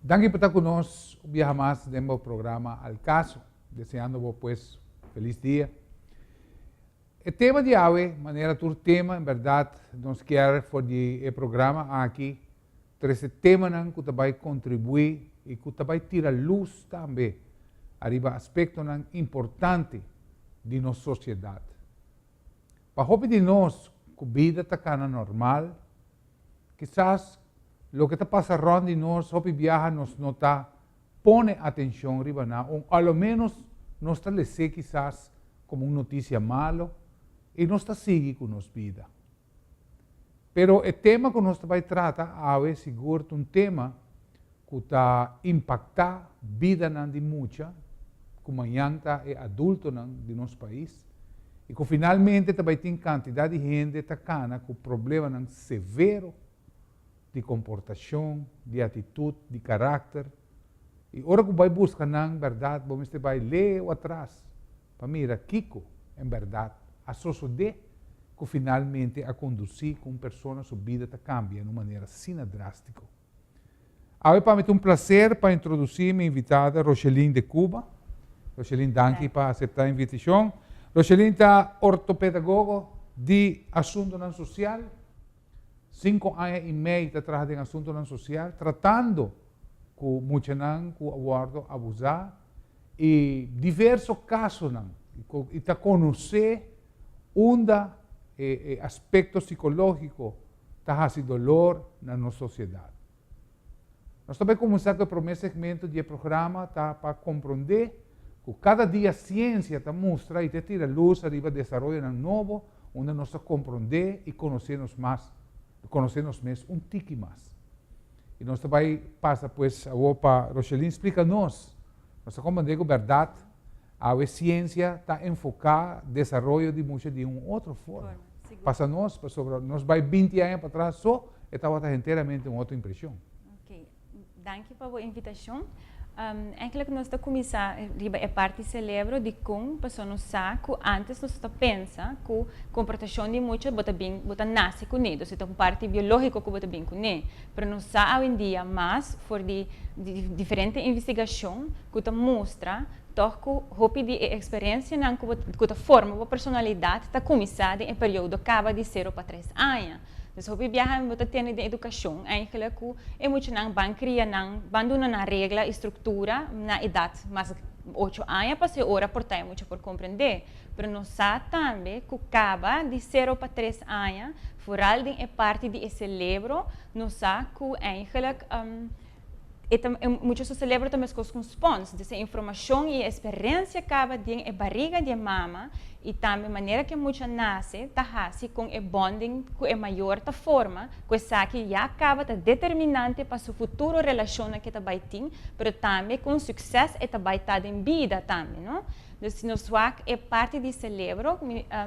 Danki pa ta ku nos un biaha mas den bo programa Al Caso. Deseando bo pues felis dia. E tema di awe, manera tur tema, en berdad nos kier for di e programa aki trece temanan cu ta bay contribui y cu ta bay tira luz tambe ariba aspectonan importante di nos sociedad. Pa hopi di nos cu bida ta cana normal, kisas loke ta pasa rond di nos hopi biaha nos no ta pone atencion riba nan o a lo menos nos ta les'é kisas como un noticia malo y nos ta sigui cu nos bida. Pero e tema cu nos ta bay trata awe sigur ta un tema cu ta impacta bidanan di mucha cu mañan ta e adultonan di nos pais y cu finalmente ta bay tin cantidad di hende ta cana cu problemanan severo di comportacion, di actitud, di caracter y ora cu bay busca nan berdad bo mester bay leu atras pa mira kico en berdad a sosode cu finalmente a conduci cu un persona su bida ta cambia na un manera asina drastico. Awe pa mi ta un placer pa introduci mi invitada Rocheline de Cuba. Rocheline, danki pa acepta e invitacion. Rocheline ta ortopedagogo di asuntonan social. Cinco aña y mei ta traha den asuntonan social tratando cu muchanan cu a wordo abusa y diverso casonan y ta conoce unda e aspecto psicologico ta haci dolor na nos sociedad. Nos ta bay cuminsa cu e prome segmento di e programa ta pa compronde cu cada dia ciencia ta mustra y ta tira luz ariba desaroyonan nobo unda nos ta compronde y conoce nos mas, conoce nos mes un tiki mas. Y nos ta bay pasa pues awor pa Rocheline splica nos, nos ta comprende cu berdad awe ciencia ta enfoca desaroyo di mucha di un otro forma. Pasa nos, pasobra nos bay 20 aña patras so e tabata henteramente un otro impresion. Ok, danki pa bo invitacion. Eigenlijk nos ta cuminsa riba e parti celebro dicon pasobra nos sa cu antes nos ta pensa cu comportacion di mucha bo ta bin bo ta nace cune, dus e ta un parti biologico cu bo ta bin cune. Pero nos sa awendia mas for di diferente investigacion cu ta mustra tog cu hopi di e experiencianan cu bo cu ta forma bo personalidad ta cuminsa den e periodo caba di sero pa tres aña. Dus hopi biaha bo ta tene den educacion eigenlijk cu e muchanan ban cria nan, ban duna nan regla y structura na edad mas ocho aña pasobra e ora por ta e mucha por comprende. Pero nos sa tambe cu caba di sero pa tres aña, vooral den e parti di e celebro, nos sa cu eigenlijk E ta mucha su celebro ta meskos ku un spons. Dus e informashon i e esperensia kaba den e bariga di e mama i tambe manera ku e mucha nase ta hasi kon e bonding ku e mayor ta forma ku esaki ya kaba ta determinante pa su futuro relashonnan ku e ta bai tin pero tambe kon sukses e ta bai ta den bida tambe no. Dus si nos wak e parti di celebro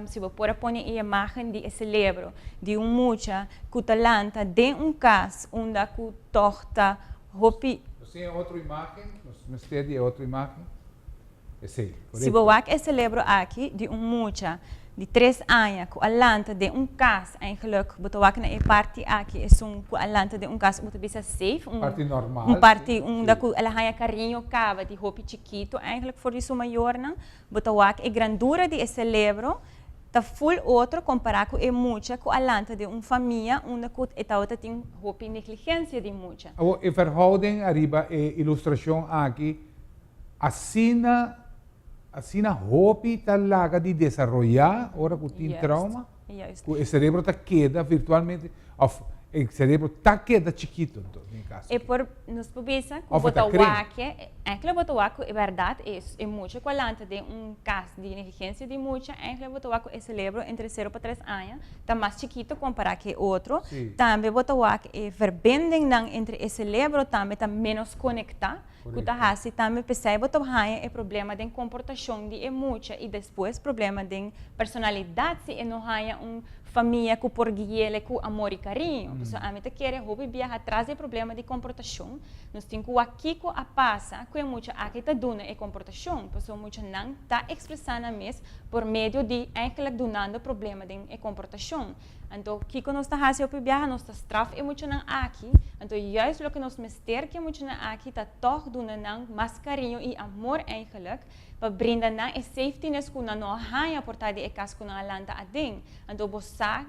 si bo por a pone e imagen di e celebro di un mucha ku ta lanta den un kas unda ku Tòg ta hopi. Nos tin e otro imágen, nos mester di e otro imágen. Esei, korekto. Si bo wak e selebro aki di un mucha di tres aña ku a lanta den un kas, eigenlijk bo ta wak na e parti aki esun ku a lanta den un kas bo ta bisa safe, un Parti normal, un parti unda ku el a haña kariño kaba di hopi chikitu eigenlijk for di su mayornan. Bo ta wak e grandura di e selebro ta ful otro kompará ku e mucha ku a lanta den un famia unda ku e tabata tin hopi negligensia di mucha. Awor, e verhouding ariba e ilustrashon aki asina asina hopi ta laga di desaroyá ora ku tin trauma, ku e serebro ta keda virtualmente òf e serebro ta keda chikitu anto den e kaso E aki. por, nos por bisa ku Òf bo e ta ta kren. wak e, enkele bo ta wak ku e bèrdat e e mucha ku a lanta den un kas di negligensia di mucha, enkele bo ta wak ku e selebro entre sero pa tres aña ta mas chikito kompará ku e otro. Tambe bo ta wak e verbindingnan entre e selebro tambe ta ménos konektá, ku ta hasi tambe p'esei bo ta haña e problema den komportashon di e mucha i despues problema den personalidat si e no haña un famia ku por gui'el ku amor i kariño. Pasobra ami ta kere hopi biaha tras di e problema di komportashon, nos tin ku wak kiko a pasa ku e mucha aki ta duna e komportashon, pasobra muchanan ta ekspresá nan mes por medio di eigenlijk dunando problema den e komportashon. Anto, kiko nos ta hasi hopi biaha, nos ta straf e muchanan aki. Anto, juist loke nos mester ku e muchanan aki ta toch duna nan mas kariño i amor eigenlijk, pa brinda nan e safetyness ku nan no a haña por ta di e kas ku nan a lanta aden. Anto bo sa,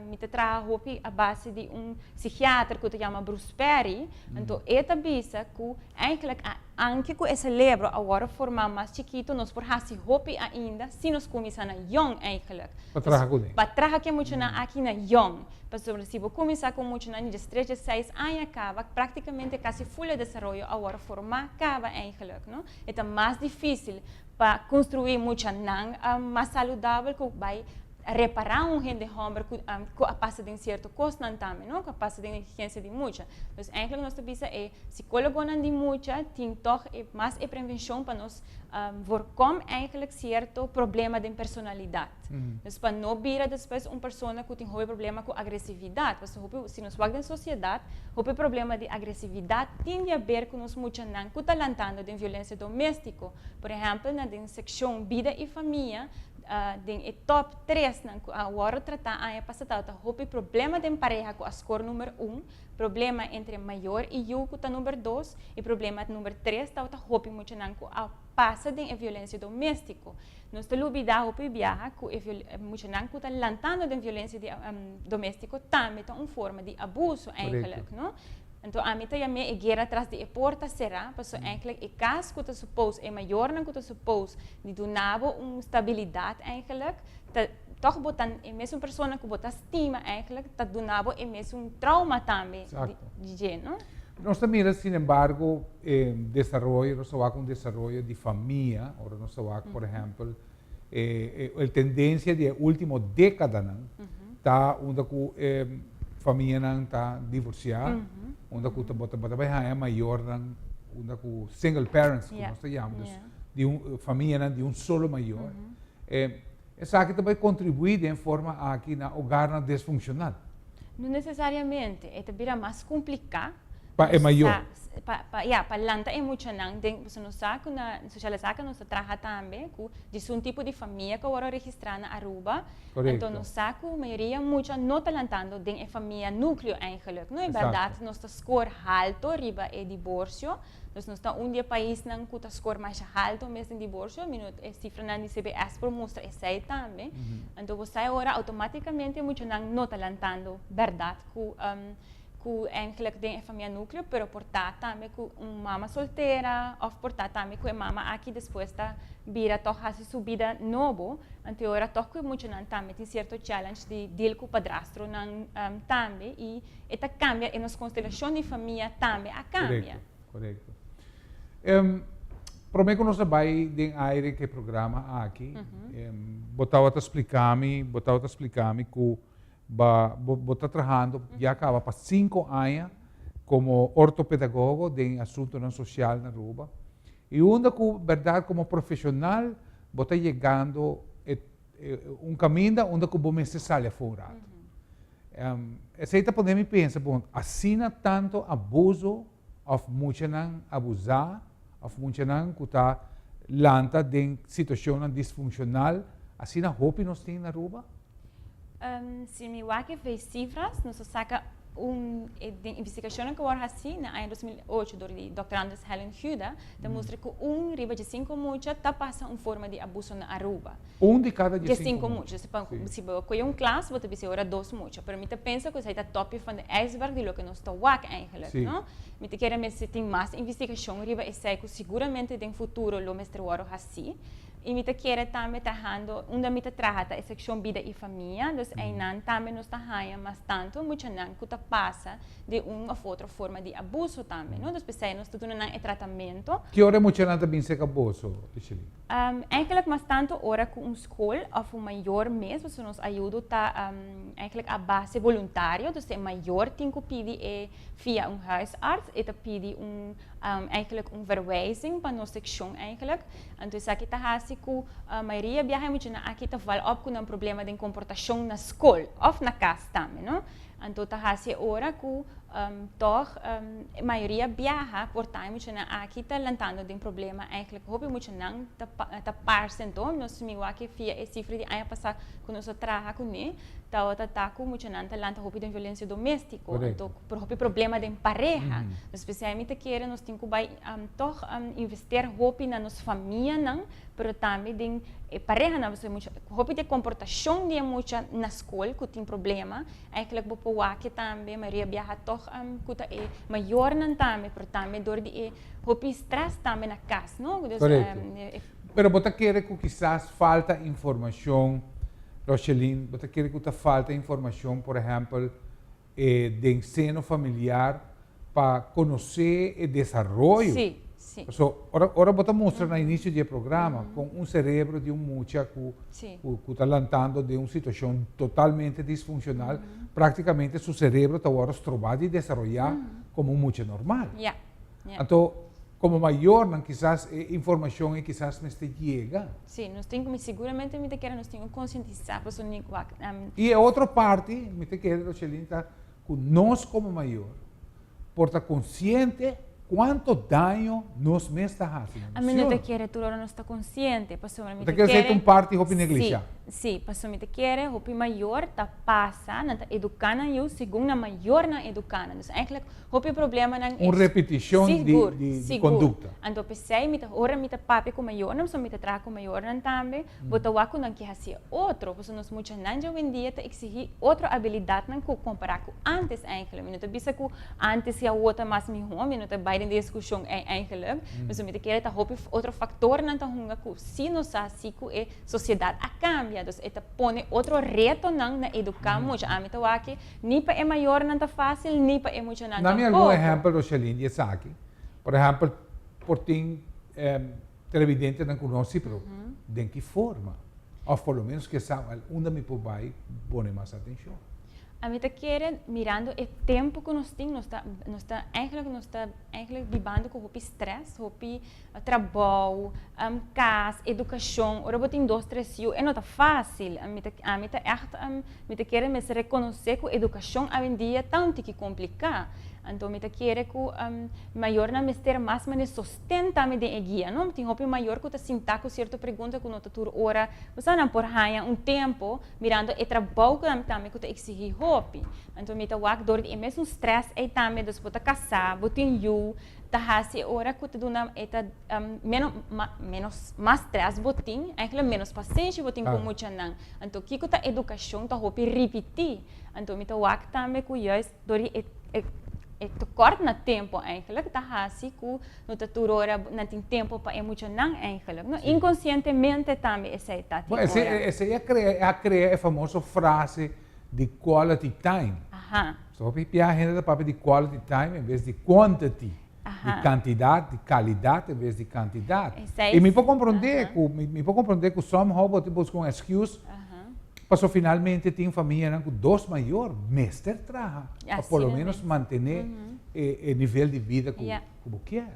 mi ta traha hopi a base di un psikiater ku ta yama Bruce Perry, anto e ta bisa ku eigenlijk a anke ku e selebro a wòrdu formá mas chikitu nos por hasi hopi ainda si nos kuminsá na yòn eigenlijk. Pa traha kuné. Pa traha ku e muchanan aki na yòn. Pasobra si bo kuminsá ku muchanan di diestres, diesseis aña kaba, praktikamente kasi ful e desaroyo a wòrdu formá kaba eigenlijk, no. E ta mas difísil pa konstruí muchanan mas saludabel ku bai repará un hende hòmber ku ku a pasa den sierto kosnan tambe, no, ku a pasa den negligensia di mucha. Dus eigenlijk nos ta bisa e sikólogonan di mucha tin tòg e mas e prevenshon pa nos voorkom eigenlijk sierto problema den personalidat. Dus pa no bira despues un persona ku tin hopi problema ku agresividat. Pasobra hopi, si nos wak den sosiedat, hopi problema di agresividat tin di haber ku nos muchanan ku ta lantando den violensia doméstiko. Por ehèmpel, na den sekshon Bida i Famia, den e tòp tresnan ku a wòrdu tratá aña pasá tabata hopi problema den pareha ku a skor number un, problema entre mayor i yu ku ta number dos, i problema number tres tabata hopi muchanan ku a pasa den e violensia doméstiko. Nos ta lubidá hopi biaha ku e muchanan ku ta lantando den violensia di doméstiko tambe ta un forma di abuso eigenlijk, no? Anto ami ta yam'é e guera tras di e porta será, pasobra eigenlijk e kas ku ta suppose, e mayornan ku ta suppose di duna bo un stabilidat eigenlijk, ta tòg bo ta e mesun persona ku bo ta stima eigenlijk ta duna bo e mesun trauma tambe di dje, no? Nos ta mira sinembargo e desaroyo, nos ta wak un desaroyo di famia, ora nos ta wak por ehempel e e tendencia di e ultimo decadanan ta unda cu e famianan ta divorcia, unda cu bo ta bay haya mayornan unda cu single parents cu nos ta yama, dus di un famianan di un solo mayor. Esaki ta bay contribui den forma aki na hogarnan disfuncional. No necesariamente, e ta bira mas complica. Pa e mayor. Pa, pa, ya, pa lanta e muchanan den, pasobra nos sa cu na Sociale Zaken nos ta traha tambe cu disun tipo di famia cu a worde registra na Aruba. Correcto. Anto nos sa cu mayoria mucha no ta lantando den e famia nucleo eigenlijk, no? E berdad nos ta score halto riba e divorcio. Dus nos ta un di e paisnan cu ta score masha halto mes den divorcio. Mi no, e cifranan di CBS por mustra esey tambe. Anto bo sa e ora automaticamente e muchanan no ta lantando berdad cu cu eigenlijk den e famia nucleo, pero por ta tambe cu un mama soltera of por ta tambe cu e mama aki despues ta bira toch haci su bida nobo. Anto e ora toch cu e muchanan tambe tin cierto challenge di deal cu padrastronan tambe y e ta cambia e nos constelacion di famia tambe a cambia. Corecto, corecto. Prome cu nos a bay den aire cu e programa aki, bo tabata splica mi, bo tabata splica mi cu ba, bo, bo ta trahando ya caba pa cinco aña como ortopedagogo den asuntonan social na Aruba. Y unda cu berdad como profesional bo ta yegando e, un caminda unda cu bo mester sali afo un rato. Esei ta pone mi pensa, bon, asina tanto abuso of muchanan abusá of muchanan ku ta lanta den situashonnan disfunshonal, asina hopi nos tin na Aruba? Si mi wak e vei sifras, nos ta saka un den investigashonnan ku a wòrdu hasí na aña 2008 dor di Dòkter Andres Helen Guda, ta mustra ku un riba dje sinku mucha ta pasa un forma di abuso na Aruba. Un di kada diesinco mucha. Si bo kohe un klas bo ta bisa ora dos mucha. Pero mi ta pensa ku esei ta topje van de ijsberg di loke nos ta wak eigenlijk, no? Mi ta kere mester tin mas investigashon riba esei ku siguramente den futuro lo mester wòrdu hasí. I mi ta kere tambe trahando, unda mi ta traha ta e sekshon bida i famia, dus einan tambe nos ta haña mas tantu muchanan ku ta pasa di un òf otro forma di abuso tambe, no? Dus p'esei nos ta duna nan e tratamento. Ki ora e muchanan ta bin serka boso, Isheline? Eigenlijk mas tanto ora cu un school of un mayor mes, pasobra nos ayudo ta eigenlijk a base voluntario, dus e mayor tin cu pidi e via un huisarts, e ta pidi un eigenlijk un verwijzing pa nos seccion eigenlijk. Anto esaki ta haci cu mayoria biaha e muchanan aki ta val op cu nan problema den comportacion na school of na cas tambe, no. Anto ta haci e ora cu. Toch, mayoria biaha por ta e muchanan aki ta lantando den problema. Eigenlijk hopi muchanan ta ta parse anto nos mi wak via e sifra di aña pasa ku nos a traha kuné tabata ta ku muchanan ta lanta hopi den violensia doméstiko, anto por hopi problema den pareha. Dus p'esei mi ta kere nos tin ku bai tòg investeer hopi na nos famianan, pero tambe den e parehanan, pasobra mucha hopi di e komportashon di e mucha na skol ku tin problema. Eigenlijk bo por wak tambe, mayoria biaha tog ku ta e mayornan tambe, pero tambe dor di e hopi stress tambe na kas, no? Dus, Correcto. Pero bo ta kere ku kisas falta informashon, Rocheline, bo ta kere ku ta falta informashon, por ehèmpel, den seno familiar pa konosé e desaroyo? Sí, sí. Paso, ora, ora bo ta mustra na inicio di e programa con un cerebro di un mucha cu, cu, cu ta lantando den un situacion totalmente disfuncional, practicamente su cerebro ta worde stroba di desaroya como un mucha normal. Anto, como mayornan kisas e informacion ei kisas mester yega. Sí, nos tin cu, seguramente mi ta kere nos tin cu concientisa pasobra ni wak. Y e otro parti, mi ta kere, Rocheline, ta cu nos como mayor por ta consciente cuanto daño nos mes ta haci na nos. Ami no ta kere tur ora nos ta consciente, pasobra mi ta kere. Ta kere esey ta un parti hopi neglisha. Si, si, pasobra mi ta kere hopi mayor ta pasa, nan ta educa nan yu segun nan mayornan educa nan. Dus eigenlijk hopi problemanan. Un repeticion di conducta. Sigur, sigur. Anto pesey mi ta, ora mi ta papia cu mayornan, pasobra mi ta traha cu mayornan tambe, bo ta wak cu nan ke haci e otro, pasobra nos muchanan djawendia ta exigi otro abilidadnan cu compara cu antes eigenlijk. Mi no ta bisa cu antes y awo ta mas miho, mi no ta bay den discusion ey eigenlijk, pasobra mi ta kere ta hopi otro factornan ta hunga cu si nos sa si cu e sociedad a cambia, dus e ta pone otro retonan na educa mucha. Ami ta wak ni pa e mayornan ta facil, ni pa e muchanan tampoco. Dami algun ehempel, Rocheline, di esaki. Por ehempel, por tin televidentenan ku nos si, pero den ki forma? Òf por lo menos ke sa wèl unda mi por bai pone mas atenshon. Ami ta kere mirando e tempu ku nos tin, nos ta nos ta eigenlijk nos ta eigenlijk bibando ku hopi stress, hopi trabou, kas, edukashon. Ora bo tin dos tres yu e no ta fásil. Mi ta ami ta ègt mi ta kere mester rekonosé ku edukashon awendia ta un tiki kompliká. Anto mi ta kere ku mayornan mester mas manera Ten tambe den e guia, no? Tin hopi mayor ku ta sintá ku sierto pregunta ku no ta tur ora, bo sa, nan por haña un tempu mirando e trabou ku nan tambe ku ta eksigí hopi. Anto mi ta wak dor di e mesun strès ei tambe, dus bo ta kasá, bo tin yu, ta hasi e ora ku ta duna e ta meno ménos mas strès bo tin, eigentlik ménos pasenshi bo tin ku muchanan. Anto kiko ta edukashon ta hopi ripití. Anto mi ta wak tambe ku juist Dor di e e tekort na tempo eigenlijk ta hasi ku no ta tur ora nan tin tempo pa e muchanan eigenlijk. No, inkonsientemente tambe esei ta tin ora. Esei a krea a krea e famoso frase di quality time. So hopi bia hende ta papia di quality time en bes di quantity. Di kantidat, di kalidat en bes di kantidat. I mi por komprondé ku mi por komprondé ku somehow bo tin buska un excuse. Paso finalmente tin famianan ku dos mayor mester traha pa por lo menos mantené e nivel di bida ku bo kier.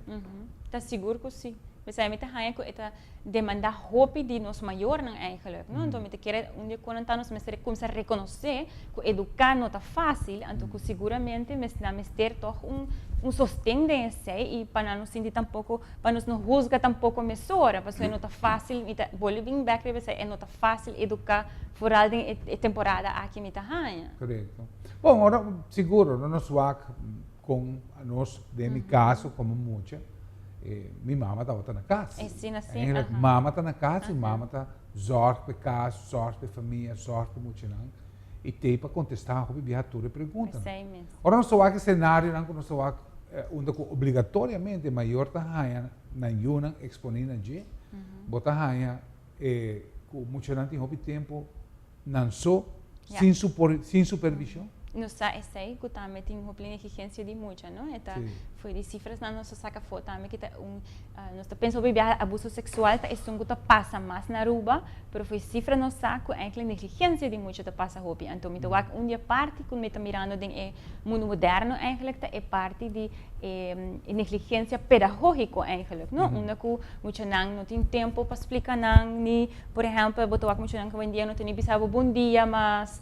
Ta sigur ku si. P'esei mi ta haña ku e ta demandá hopi di nos mayornan eigenlijk, no? Anto mi ta kere un di e konan ta nos mester kuminsá rekonosé ku eduká no ta fásil, anto ku siguramente nan mester tòg un un sosten den esei i pa nan no sinti tampoko, pa nos no husga tampoko mesora, pasobra e no ta fásil, mi ta bolbe bin bèk riba esei, e no ta fásil eduká foral den e temporada aki mi ta haña. Korekto. Bon, ora sigur ora nos wak kon nos, den mi kaso komo mucha, mi mama tabata na kas. Asina si. Eigenlijk mama ta na kas i mama ta zòrg pa e kas, zòrg pa e famia, zòrg pa e muchanan i t'ei pa kontestá hopi biaha tur e preguntanan. Esei mes. Ora nos ta wak e senarionan ku nos ta wak unda ku obligatoriamente mayor ta haña nan yunan eksponé na dje, bo ta haña E ku muchanan tin hopi tempu nan so, sin sin supervishon. Nos sa esei ku tambe tin hopi negligensia di mucha, no? E ta fo'i di sifrasnan nos ta saka afó tambe ki ta un nos ta pensa hopi biaha abuso seksual ta esun ku ta pasa mas na Aruba, pero fo'i sifra nos sa ku enkele negligensia di mucha ta pasa hopi. Anto mi ta wak un di e parti ku mi ta mirando den e mundu moderno eigenlijk ta e parti di e. E negligencia pedagogico eigenlijk, no? Unda cu muchanan no tin tempo pa splica nan, ni, por ehempel, bo ta wak muchanan cu hoy en dia no ta ni bisa bo bon dia mas,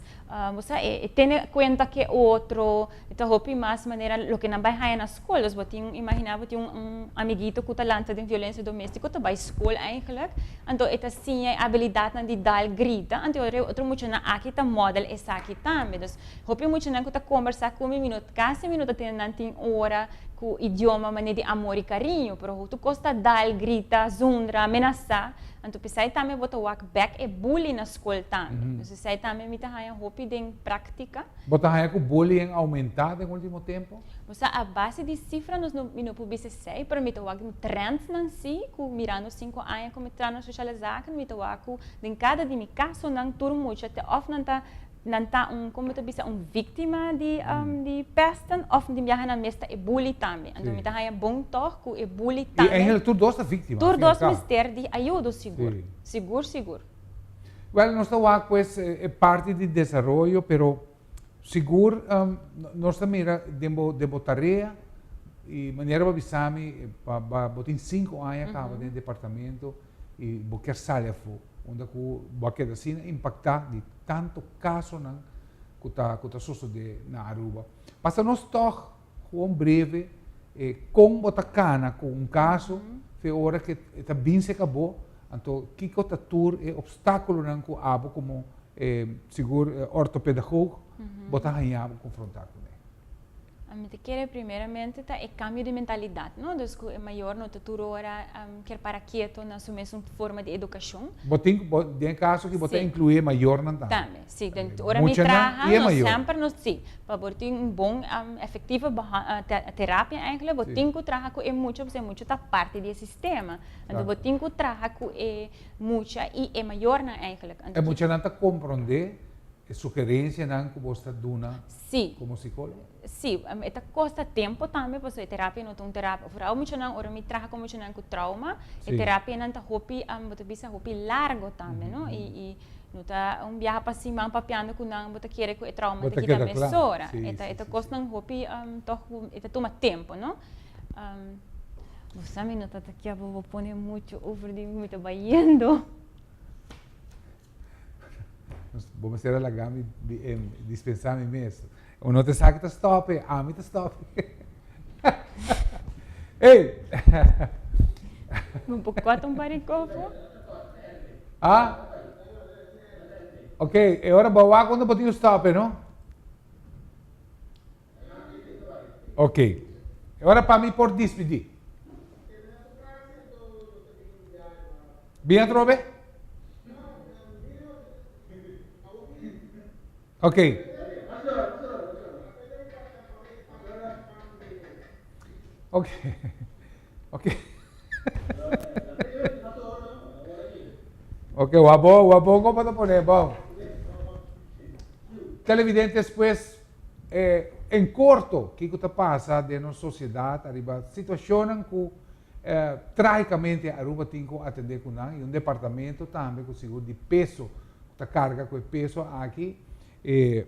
bo sa, e tene cuenta cu e otro, e ta hopi mas manera loke nan bay haya na scol. Dus bo tin, imagina bo tin un amiguito cu ta lanta den violencia domestico, ta bay scol eigenlijk, anto e ta siña e habilidadnan di dal grita, anto e otro muchanan aki ta model esaki tambe. Dus Hopi muchanan ku ta kombersá ku mi, mi no kasi mi no ta tende nan tin ora ku idioma manera di amor i kariño, pero hopi kos ta dal, grita, zundra, menasá. Anto p'esei tambe bo ta wak bèk e bully na skol tambe. Dus esei tambe mi ta haña hopi den práktika. Bo ta haña ku bullying a oumentá den último tempu? Bo sa a base di sifra nos no mi no por bisa esei, pero mi ta wak den trendnan sí, ku mirando sinku aña ku mi traha na Sociale Zaken, mi ta wak ku den kada di mi kasonan tur mucha te òf nan ta Nan ta un, como ta bisa, un víctima di, di pesten of di biaha nan mes ta e bully tambe. Anto mi ta haña bon tog cu e bully I tambe. eigenlijk tur dos ta víctima. Tur dos mester di ayudo sigur. Sigur, sigur. Wel, nos ta wak pues e parti di desaroyo, pero sigur nos ta mira den bo, den bo tarea y manera bo a bisa mi, pa, pa bo tin cinco aña caba den e departamento y bo kier sali afo. Unda ku bo a keda asina impaktá di tantu kasonan ku ta ku ta sosodé na Aruba. Pasa nos tòg gewoon breve e kon bo ta kana ku un kaso fe ora ku e ta bin serka bo, anto kiko ta tur e opstákulonan ku abo komo sigur ortopedagoog bo ta haña bo konfrontá kuné. Mi ta kere primeramente ta e cambio di mentalidad, no? Dus cu e mayor no ta tur ora kier para keto na su mesun forma di educacion. Bo tin, bo, den e caso aki bo ta inclui e mayornan tambe. Tambe, si. Den ora mi traha, nos semper nos, si. Pa bo tin un bon efectivo terapia eigenlijk, bo tin cu traha cu e mucha, pasobra e mucha ta parti di e sistema. Anto bo tin cu traha cu e mucha y e mayornan eigenlijk. E muchanan ta comprende e sugerencianan cu bo sta duna? Sí. Como psicólogo? Sí, e ta costa tempo tambe pasobra e terapia no ta un terapia, vooral muchanan ora mi traha cu muchanan cu trauma, e terapianan ta hopi, bo ta bisa hopi largo tambe, no? Y no ta un biaha pa siman papiando cu nan bo ta kere cu e trauma ta kita mesora. E ta e ta cosnan hopi toch e ta tuma tempo, no? Bo sa mi no ta ta kia pa bo pone mucho over di mi ta bayendo. Bo mester a laga mi dispensa mi mes. O no te sa ki ta stop e, ami ta stop e. Ey! Bo por kòrta un par di kofo? Ah? Ok, e ora bo a wak unda bo tin stop e, no? Ok. E ora pa mi por dispidí. Bin atrobe? Ok. Ok. Ok. Ok, wabo, wabo como ta pone, bo. Televidentes, pues, eh, en corto, kiko ta pasa den nos sociedad ariba situacionnan cu eh, tragicamente Aruba tin cu atende cu nan y un departamento tambe cu sigur di peso, cu ta carga cu e peso aki. Eh,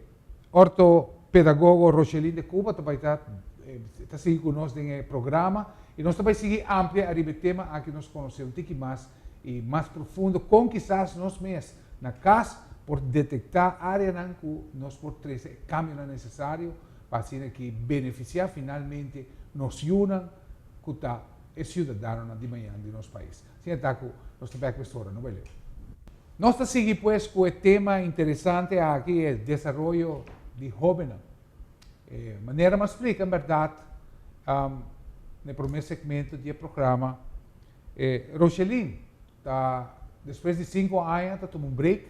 ortopedagogo Rocheline de Cuba ta bay ta, eh, ta sigui cu nos den e programa y nos ta bay sigui amplia ariba e tema aki nos conoce un tiki mas y mas profundo con kisas nos mes Na kas por detektá áreanan ku nos por trese e kambionan nesesario pa asina ki benefisiá finalmente nos yunan ku ta e siudadanonan di mañan di nos pais. Asina ta ku nos ta bèk mesora, no bai leu. Nos ta sigui pues ku e tema interesante aki, e desaroyo di hóbennan. E manera m'a splika en bèrdat na e promé segmento di e programa, e Rocheline Ta despues di cinco aña ta tuma un break,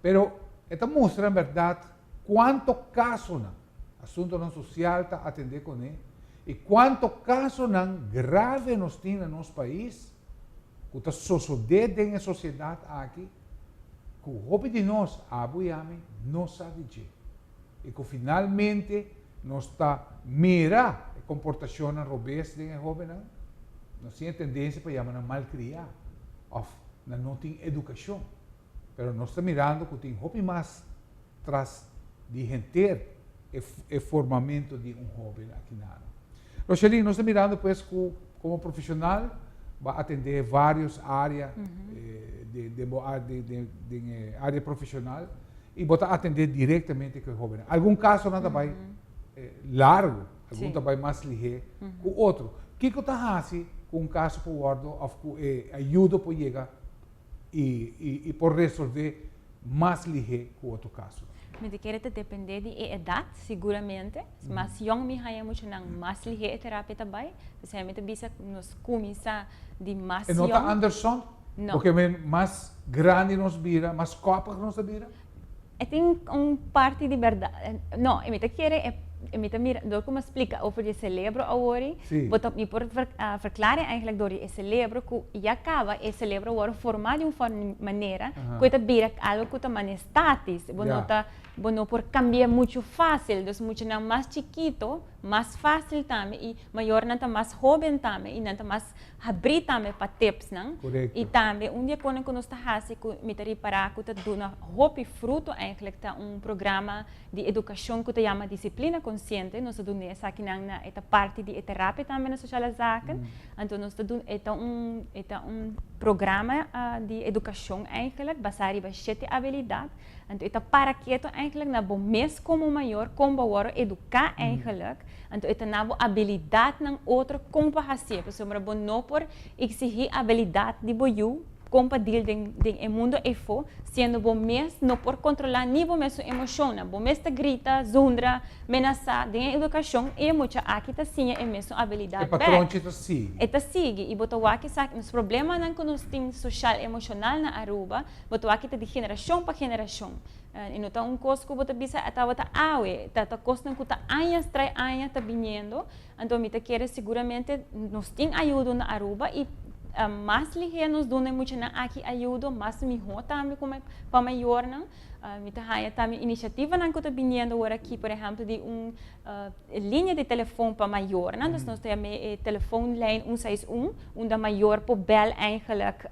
pero e ta mustra en berdad cuanto casonan Asuntonan Social ta atende cune y cuanto casonan grave nos tin na nos pais cu ta sosode den e sociedad aki cu hopi di nos, abo y ami, no sa di dje y cu finalmente nos ta mira e comportacionnan robes den e hobennan. Nos tin e tendencia pa yama nan malcriá of nan no tin educacion. Pero nos ta mirando cu tin hopi mas tras di henter e formamento di un hoben aki nano. Rocheline, nos ta mirando pues ku komo profeshonal bo a atendé vários área den bo den e área profeshonal i bo ta atendé direktamente ku e hóbennan. Algun kasonan ta bai largu, algun ta bai mas lihé ku otro. Kiko ta hasi ku un kaso por wòrdu òf ku e ayudo por yega i por resolvé mas lihé ku otro kasonan? Mi ta kere ta dependé di e edat, siguramente. Mas yòn mi haña muchanan, mas lihé e terapia ta bai. P'esei mi ta bisa nos kuminsá di mas yòn. E no ta anderson? No. Porque mas grandi nos bira, mas kòpig nos ta bira? E tin un parti di bèrdat. No, mi ta kere, mi ta mira, dor ku mi a splika over di e selebro awor, bo ta, mi por verklare eigenlijk dor di e selebro ku ya kaba e selebro a wòrdu formá di un forma, manera ku e ta bira algu ku ta manera statis. Bo no ta, bo no por kambia muchu fásil. Dus muchanan mas chikito, mas fásil tambe i mayornan ta mas hóben tambe i nan ta mas habrí tambe pa tipsnan. I tambe un di e konan ku nos ta hasi ku mi ta ripará ku ta duna hopi fruto eigenlijk ta un programa di edukashon ku ta yama Disiplina Konsiente. Nos ta duna esakinan na e ta parti di e terapia tambe na Sociale Zaken. Anto nos ta duna e ta un e ta un programa di edukashon eigenlijk basá riba shete abilidat. Anto e ta para keto eigenlijk na bo mes komo mayor kon bo wòrdu eduká eigenlijk. Anto e ta na bo abilidatnan otro kon pa hasié, pasobra bo no por eksigí abilidat di bo yu kon pa deal den den e mundo eyfo, siendo bo mes no por kontrolá ni bo mes su emoshonnan. Bo mes ta grita, zundra, menasá. Den e edukashon e mucha aki ta siña e mesun abilidat E bèk. patronchi ta sigui. E ta sigui i bo ta wak esaki. Nos problemanan ku nos tin soshal emoshonal na Aruba, bo ta wak ta di generashon pa generashon. E no ta un kos ku bo ta bisa a tabata awe, ta ta kosnan ku ta añas trai aña ta biniendo, anto mi ta kere siguramente nos tin ayudo na Aruba i mas lihé nos duna e muchanan aki ayudo mas mihó tambe ku pa mayornan. Mi ta haña tambe inisiativanan ku ta biniendo awor aki por ehèmpel di un liña di telefon pa mayornan, dus nos ta yama e telefoonlijn un seis un, unda mayor por bèl eigenlijk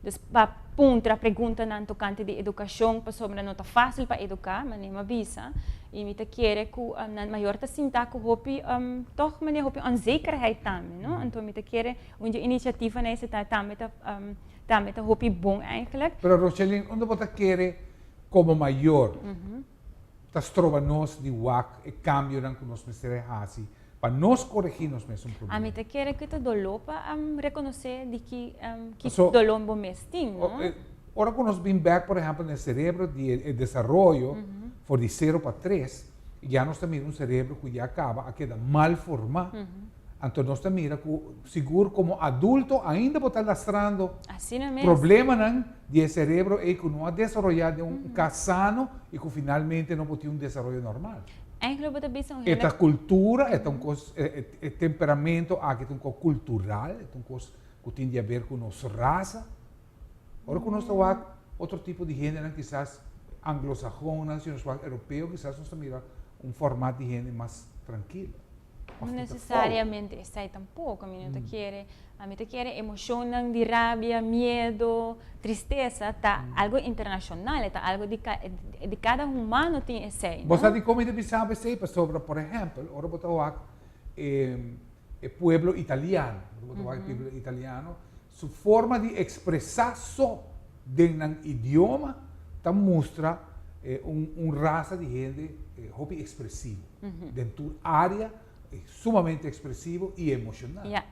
Dus pa puntra preguntanan tokante di edukashon pasobra no ta fásil pa eduká, manera mi a bisa, i mi ta kere ku nan mayor ta sinta ku hopi tòg manera hopi onzekerheid tambe, no? Anto mi ta kere un dje inisiativanan esei ta tambe ta tambe ta hopi bon eigenlijk. Pero Rocheline, unda bo ta kere komo mayor ta stroba nos di wak e kambionan ku nos mester a hasi pa nos koregí nos mesun problema. Ami ta kere ku ta doló pa rekonosé di ki ki doló bo mes tin, no? Ora ku nos bin bèk, por ehèmpel, na e serebro di e desaroyo for di sero pa tres, ya nos ta mira un serebro ku ya kaba a keda mal formá. Anto nos ta mira ku sigur komo adulto ainda bo ta lastrando problemanan di e serebro ei ku no a desaroyá den un kas sano i ku finalmente no por tin un desaroyo normal. Eigenlijk bo ta bisa un E ta kultura, e ta un kos, e temperamento aki ta un kos kultural, e ta un kos ku tin di haber ku nos rasa. Ora ku nos ta wak otro tipo di hendenan kisas anglosajonnan, si nos wak europeo kisas nos ta mira un format di hende mas trankilo. No necesariamente esei tampoco, mi no ta kere, ami ta kere emocionnan di rabia, miedo, tristesa ta algo internacional, e ta algo di di cada humano tin esei, no? Bo sa dikon mi ta bisa bo esei? Pasobra, por ehempel, ora bo ta wak e e pueblo italiano, ora bo ta wak e pueblo italiano, su forma di expresa so den nan idioma ta mustra un un rasa di hende hopi expresivo. Den tur área sumamente expresivo i emocional. Ja.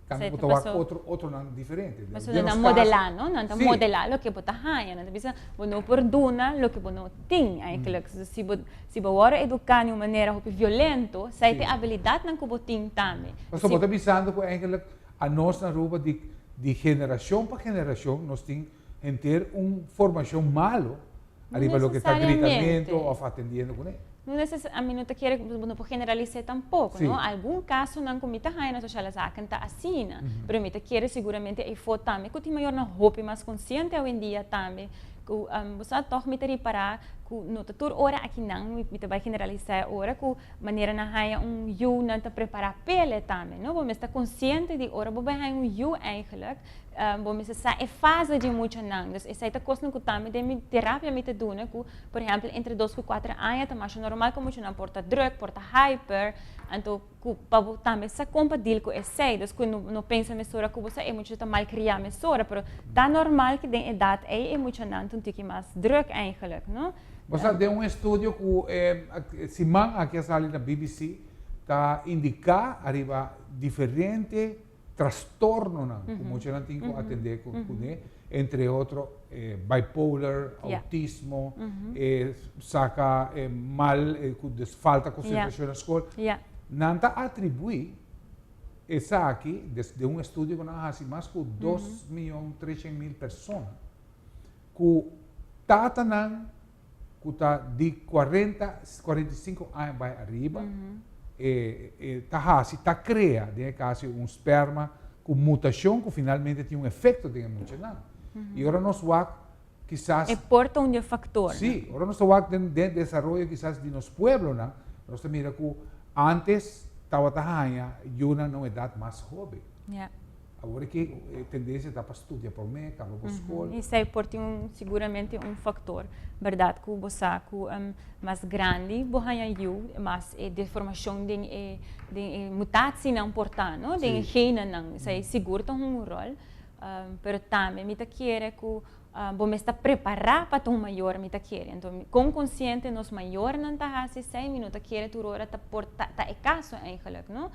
Cambio bo ta wak otro otronan diferente. Pasobra nan ta modelá, no? Nan ta modelá loke bo ta haña. Nan ta bisa bo no por duna loke bo no tin eigenlijk. Si bo si bo wòrdu eduká di un manera hopi violento, esei ta e abilidatnan ku bo tin tambe. Pasobra bo ta bisando ku eigenlijk anos na Aruba di di generashon pa generashon nos tin henter un formashon malo ariba loke ta gritamento of atendiendo kuné. No neces ami no ta kere bo no por generalis'é tampoco, no? Algun casonan cu mi ta haña na sociale zaken ta asina, pero mi ta kere seguramente eyfo tambe cu tin mayornan hopi mas consciente awendia tambe cu bo sa tog mi ta ripara cu no ta tur ora akinan mi ta bay generalisá e ora cu manera nan haña un yu nan ta prepara p'ele tambe, no? Bo mester ta consciente di ora bo bay haña un yu eigenlijk Bo mester sa e fase di muchanan. Dus esei ta kosnan ku tambe den mi terapia mi ta duna ku, por ehèmpel, entre dos ku kuater aña ta masha normal ku muchanan por ta drùk, por ta hyper. Anto ku pa bo tambe sa kon pa deal ku esei, dus ku no no pensa mesora ku bo sa e mucha ta malkriá mesora, pero ta normal ku den edat ei e muchanan ta un tiki mas drùk eigenlijk, no? Bo sa den un estudio ku e siman aki a sali na BBC ta indiká ariba diferente trastornonan ku muchanan tin ku atendé kuné, entre otro bipolar, autismo, e saka mal ku falta konsentrashon na skol. Nan ta atribuí esaki, den un estudio ku nan a hasi mas ku 2.300.000 persona, ku tatanan ku ta di 40, 45 aña bai ariba, e, e ta hasi, ta krea den e kaso un sperma ku mutashon ku finalmente tin un efekto den e muchanan. I ora nos wak kisas. E por ta un di e faktornan. Sí, ora nos ta wak den den desaroyo kisas di nos pueblonan, nos ta mira ku antes tabata haña yunan na un edat mas hoben. Ja. Awor aki e tendensia ta pa studia promé, kaba bo skol. Esei por tin un siguramente un faktor, bèrdat ku bo sa ku mas grandi bo haña yu, mas e deformashon den e den e mutatienan por ta, no? Den e genenan, esei sigur ta hunga un ròl. Pero tambe mi ta kere ku bo mes ta prepará pa ta un mayor, mi ta kere. Anto kon konsiente nos mayornan ta hasi esei, mi no ta kere tur ora ta por ta ta e kaso eigenlijk, no?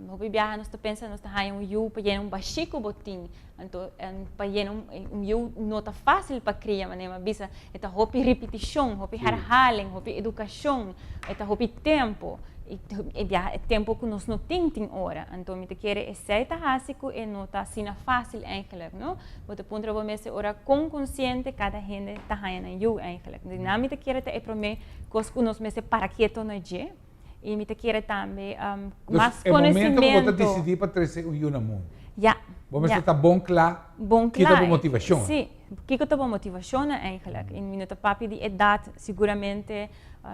Hopi biaha nos ta pensa nos ta haña un yu pa yena un bashí ku bo tin. Anto pa yena un yu no ta fásil pa kria, manera mi a bisa, e ta hopi ripitishon, hopi herhaling, hopi edukashon, e ta hopi tempu. I biaha e tempu ku nos no tin tin ora. Anto mi ta kere esei ta hasi ku e no ta asina fásil eigenlijk, no? Bo ta puntra bo mes e ora kon konsiente kada hende ta haña nan yu eigenlijk. Di nan mi ta kere ta e promé kos ku nos mester para keto na dje. I mi ta kere tambe mas E momento konosementu. ku bo ta disidí pa trese un yu na mundu. Ya. Bo mester ta bon kla. Bon Ki kla. ta bo motivashon? Sí. Kiko ta bo motivashonnan eigenlijk? I mi no ta papia di edat, siguramente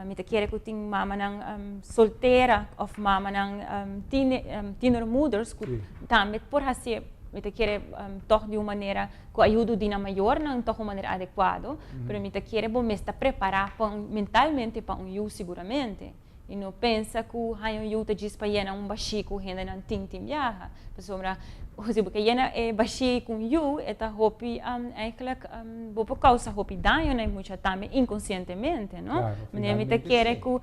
mi ta kere ku tin mamanan soltera òf mamanan tienermoeders ku tambe por hasié, mi ta kere tòg di un manera ku ayudo di nan mayornan tòg un manera adekuado, pero mi ta kere bo mes ta prepará pa un mentalmente pa un yu siguramente. I no pensa ku haña un yu ta djis pa yena un bashí ku hendenan tin tin biaha. Pasobra si bo ke yena e bashí ku un yu e ta hopi eigenlijk bo por kousa hopi daño na e mucha tambe inkonsientemente, no? Manera mi ta kere ku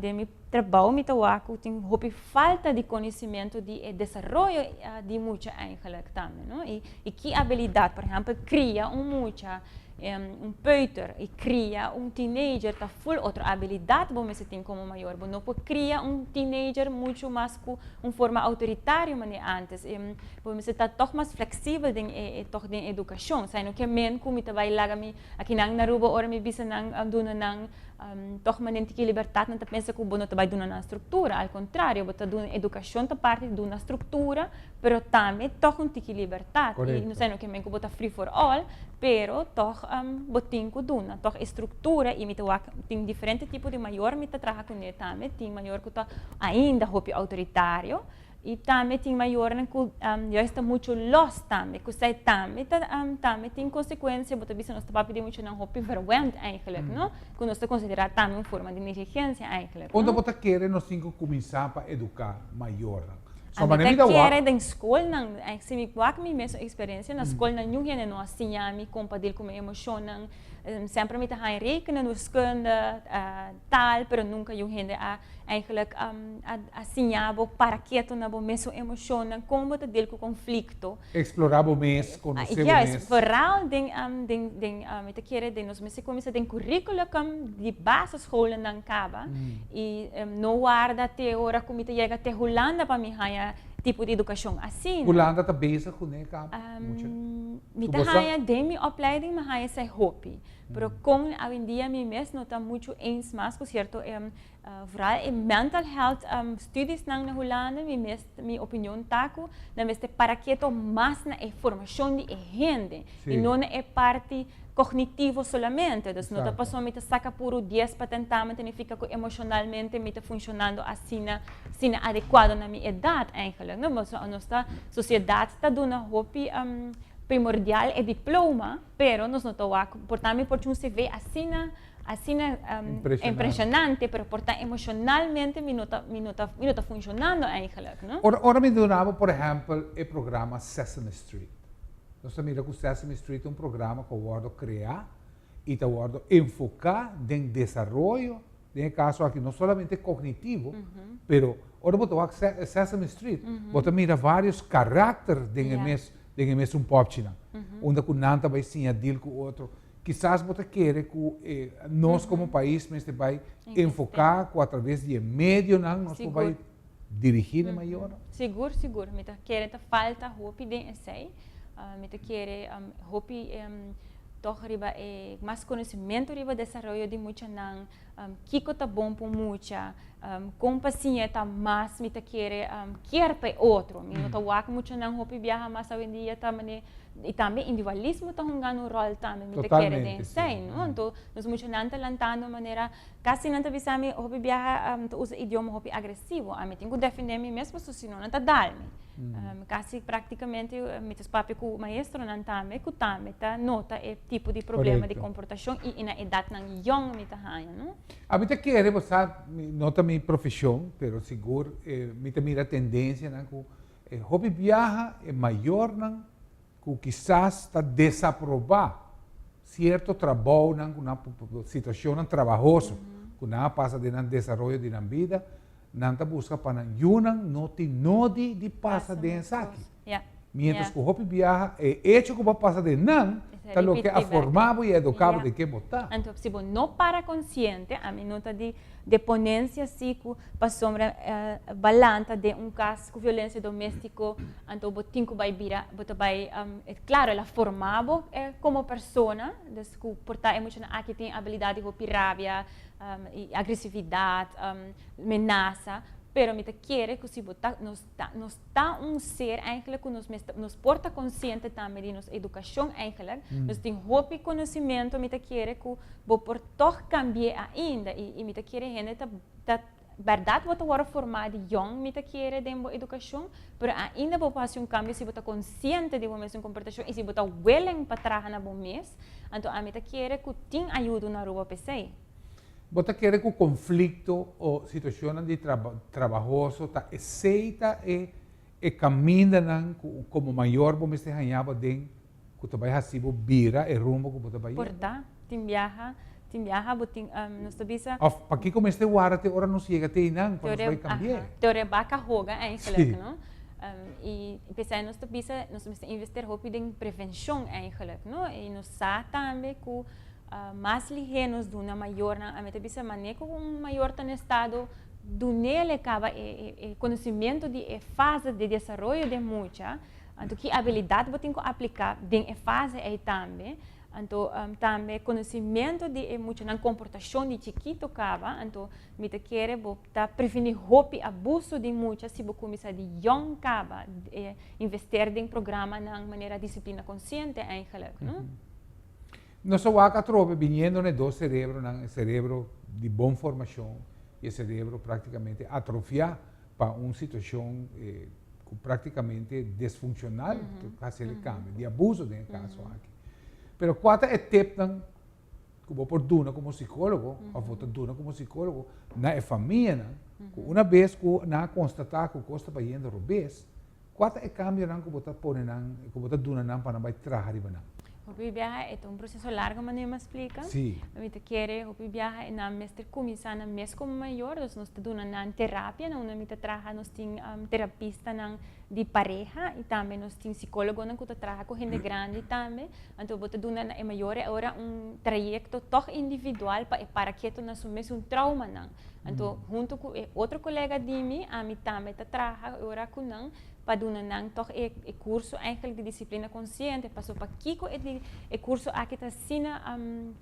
den mi trabou mi ta wak ku tin hopi falta di konosimentu di e desaroyo di mucha eigenlijk tambe, no? I ki abilidat, por ehèmpel kria un mucha Un peuter y cria un teenager ta full otro habilidad bo mester tin como mayor. Bo no por cria un teenager mucho mas cu un forma autoritario manera antes. Bo mester ta toch mas flexibel den e toch den educacion. Esai no ke men cu mi ta bay laga mi akinan na Aruba ora mi bisa nan duna nan toch manera tiki libertad nan ta pensa cu bo no ta bay duna nan structura. Al contrario bo ta duna educacion ta parti di duna structura pero tambe toch un tiki libertad. Y no esai no ke men cu bo ta free for all. Pero tòg bo tin ku duna tòg e struktura i mi ta wak tin diferente tipo di mayor mi ta traha kuné tambe. Tin mayor ku ta ainda hopi outoritario i tambe tin mayornan ku juist ta muchu lòs tambe ku esei tambe ta tambe tin konsekuensia. Bo ta bisa nos ta papia di muchanan hopi verwend eigenlijk no ku nos ta konsiderá tambe un forma di negligensia eigenlijk no. Unda bo ta kere nos tin ku kuminsá pa eduká mayornan? So Ami ta kere den skolnan, si mi wak mi mesun eksperensia na skolnan niun hende no a siña mi kon pa dil ku mi emoshonnan. Semper mi ta haña rekenen, wiskunde, taal, pero nunka niun hende a eigenlijk a siña bo para keto na bo mesun emoshonnan, kon bo ta dil ku konflikto. Eksplorá bo mes, konosé bo mes. Juist, vooral den den mi ta kere den nos mester kuminsá den curriculum di basisschoolnan kaba i no warda te ora ku mi ta yega te Hulanda pa mi haña tipo di edukashon asina. Hulanda ta bezig kuné kaba mucha? Mi ta haña den mi opleiding mi haña esei hopi, pero kon awendia mi mes no ta muchu eens mas ku sierto Vooral e mental health studiesnan na Hulanda, mi mes, mi opinion ta ku nan mester para keto mas na e formashon di e hende i no na e parti kognitivo solamente. Dus no ta pasobra mi ta saka puru dies pa tentamen ta nifica ku emoshonalmente mi ta funshonando asina, asina adekuado na mi edat eigenlijk, no. Pasobra nos ta, sosiedat ta duna hopi primordial e diploma, pero nos no ta wak, por ta mi por tin un CV asina. asina Impresionante. Impresionante, pero por ta emocionalmente mi no ta funcionando eigenlijk, no? Ora mi duna bo, por ehempel, e programa Sesame Street. Nos mira cu Sesame Street ta un programa cu a wordo crea y ta wordo enfoca den desaroyo, den caso aki no solamente cognitivo, pero ora bo wak Sesame Street, bo ta mira varios karakter den mes den e mes un popchinan. Unda cu nan ta bay siña deal cu otro. Kisas bo ta kere cu nos como pais mester bay enfoca cu a traves di medionan nos por bay dirigi na mayor. Sigur, sigur. Mi ta kere ta falta hopi den esey. Mi ta kere hopi toch riba mas conocimento riba desaroyo di muchanan, kiko ta bon pa mucha, con pa siña ta mas mi ta kere kier pa otro. Mi no ta wak muchanan hopi biaha mas awendia ta mane y tambe individualismo ta hungando un rol tambe, mi ta kere den esey, no? Anto, nos muchanan ta lantando manera casi nan ta bisa mi hopi biaha ta usa idioma hopi agresivo. Ami tin cu defende mi mes, pasobra si no nan ta dal mi. Casi practicamente mi ta papia cu maestronan tambe, cu tambe ta nota e tipo di problema di comportacion y na edadnan jong mi ta haña, no? Ami ta kere, bo sa, no ta mi profesion, pero sigur mi ta mira tendencianan cu hopi biaha e mayornan cu kisas ta desaproba cierto trabounan cu nan situacionnan trabahoso cu nan a pasa den nan desaroyo di nan bida, nan ta busca pa nan yunan no tin nodi di pasa den esaki. Mientras cu hopi biaha e hecho cu bo a pasa den nan ta loke a forma bo y a educa bo den ken bo ta. Anto, si bo no para consciente, ami no ta di ponencia si cu pasobra bo a lanta den un cas cu violencia domestico, anto bo tin cu bay bira, bo ta bay, claro, el a forma bo como persona, dus cu por ta e muchanan aki tin habilidad di hopi rabia y agresividad, menasa, pero mi ta kere cu si bo ta, nos ta un ser eigenlijk cu nos por ta consciente tambe di nos educacion eigenlijk, nos tin hopi conocimento, mi ta kere cu bo por toch cambia ainda y mi ta kere hende ta berdad bo ta wordo forma di jong, mi ta kere, den bo educacion, pero ainda bo por haci un cambio si bo ta consciente di bo mes comportacion y si bo ta willing pa traha na bo mes. Anto ami ta kere cu tin ayudo na Aruba p'esey. Bo ta kere cu conflicto o situacion di trabahoso ta esey ta e camindanan cu como mayor bo mester haña bo den cu ta bay haci bo bira e rumbo cu bo ta bay? Por ta, tin biaha bo tin nos ta bisa Of pakico mester warda te ora nos yega te einan pa nos bay cambia? Te ora baca hoga eigenlijk, no? Y p'esey nos ta bisa nos mester investi hopi den prevencion eigenlijk, no? Y nos sa tambe cu mas lihe nos duna mayornan, ami ta bisa mane cu un mayor ta na estado, dunele caba e conocimento di e fase di desaroyo di mucha, anto ki habilidad bo tin cu aplica den e fase ey tambe, anto tambe conocimento di e muchanan comportacion di chikito caba, anto mi ta kere bo ta preveni hopi abuso di mucha si bo cuminsa di jong caba investi den programanan manera Disciplina Consciente eigenlijk, no? Nos a wak atrobe biniendo na dos cerebronan, e cerebro di bon formacion y e cerebro practicamente atrofia pa un situacion practicamente disfuncional, casi e cambio, di abuso den e caso aki. Pero cua ta e tipnan cu bo por duna como psicologo, of bo ta duna como psicologo, na e famianan, cu un bes cu nan a constata cu cos ta bayendo robes, cua ta e cambionan cu bo ta pone nan, cu bo ta duna nan pa nan bay traha riba nan? Hopi biaha e ta un proceso largo, manera mi a splica. Mi ta kere hopi biaha e nan mester cuminsa nan mes como mayor, dus nos ta duna nan terapia, na unda mi ta traha nos tin terapistanan di pareha y tambe nos tin psicologonan cu ta traha cu hende grandi tambe. Anto bo ta duna na e mayor ora un trayecto toch individual pa e para keto na su mes un traumanan. Anto hunto cu e otro colega di mi, ami tambe ta traha ora cu nan pa duna nan toch e curso eigenlijk di Disciplina Consciente, paso pakico e curso aki ta asina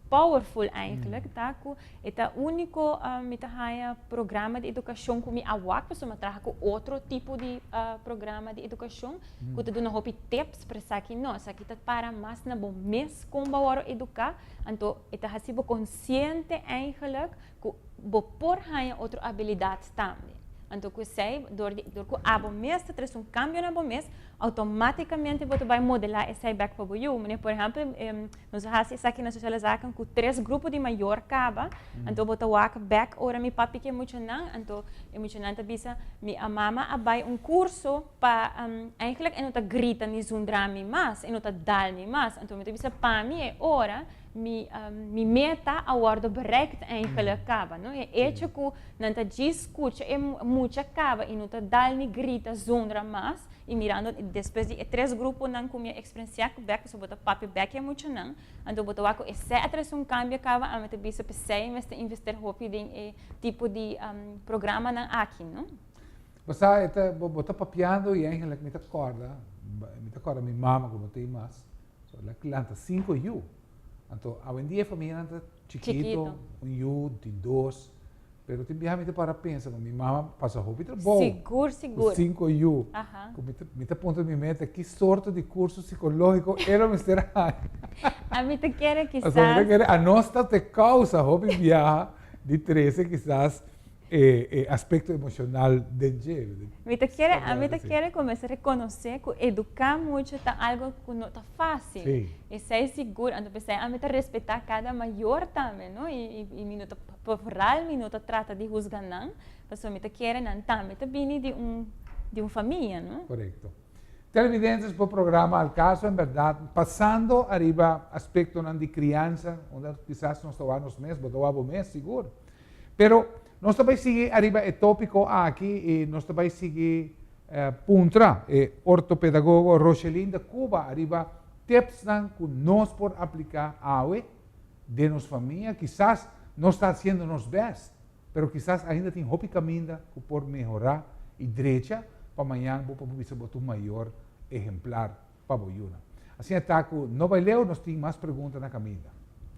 powerful eigenlijk, ta cu e ta unico mi ta haya programa di educacion cu mi a wak, paso mi a traha cu otro tipo di programa di educacion cu ta duna hopi tips, pero esaki no, esaki ta para mas na bo mes con bo a educa, anto e ta haci bo consciente eigenlijk cu bo por haya otro habilidad tambe. Anto ku esei, dor di dor ku abo mes ta trese un kambio na bo mes, outomátikamente bo ta bai modelá esei bèk pa bo yu. Manera por ehèmpel, nos a hasi esaki na Sociale Zaken ku tres grupo di mayor kaba, anto bo ta wak bèk ora mi papia ku e muchanan, anto e muchanan ta bisa, mi a mama a bai un kurso pa eigenlijk e no ta grita ni zundra mi mas, e no ta dal mi mas. Anto mi ta bisa pa mi e ora Mi mi meta a wordo bereikt eigenlijk kaba, no? E hecho ku nan ta djis skucha e mucha kaba i no ta dal ni grita zundra mas i mirando despues di e tres gruponan ku mi a eksperensiá ku bek pasobra bo ta papia bek e muchanan, anto bo ta wak ku esei a trese un kambio kaba, ami ta bisa p'esei mester invester hopi den e tipo di programanan aki, no? Bo sa e ta bo ta papiando i eigenlijk mi ta kòrda mi ta kòrda mi mama ku no ta ei mas. So el a lanta cinco yu. Anto awendia e familianan ta chikito, un yu, tin dos. Pero tin biaha mi ta para pensa, mi mama pasa hopi trabou. Sigur, sigur. Ku cinco yu. Ku mi ta puntra mi mente ki sorto di curso psicologico e lo mester haña. Ami ta kere kisas. Pasobra mi ta kere anos ta te causa hopi biaha di trese kisas e aspecto emocional den dje. Mi ta kere, ami ta kere ku mester rekonosé ku eduká mucha ta algo ku no ta fásil. Sí. Esei sigur, anto p'esei ami ta respetá kada mayor tambe, no? I mi no ta, vooral mi no ta trata di husga nan, pasobra mi ta kere nan tambe ta bini di un, di un famia, no? Korekto. Televidentes bo programa Al Caso en berdad pasando ariba aspectonan di criansa, unda kisas nos ta wak nos mes, bo ta wak bo mes sigur. Pero nos ta bai sigui ariba e tópiko aki i nos ta bai sigui puntra e ortopedagogo Rocheline de Cuba ariba tipsnan ku nos por apliká awe den nos famia. Kisas nos ta hasiendo nos bèst, pero kisas ainda tin hopi kaminda ku por mehorá i drecha pa mañan bo por bisa bo ta un mayor ehemplar pa bo yunan. Asina ta ku no bai leu, nos tin mas pregunta na kaminda.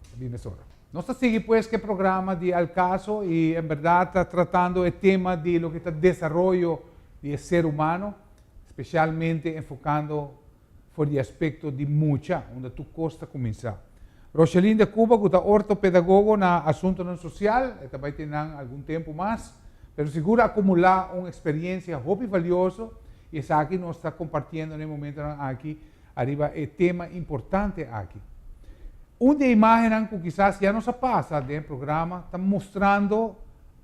Ta bin mesora. Nos ta sigui pues ku e programa di Al Caso i en bèrdat ta tratando e tema di loke ta desaroyo di e ser humano, spesialmente enfokando for di e aspekto di mucha, unda tur kos ta kuminsá. Rocheline de Cuba ku ta ortopedagogo na asuntonan sosial, e ta bai tin nan algun tempu mas, pero sigur a akumulá un eksperiensia hopi valioso I esaki nos ta kompartiendo na e momentonan aki ariba e tema importante aki. Un di e imágennan ku kisas ya nos a pasa den e programa ta mustrando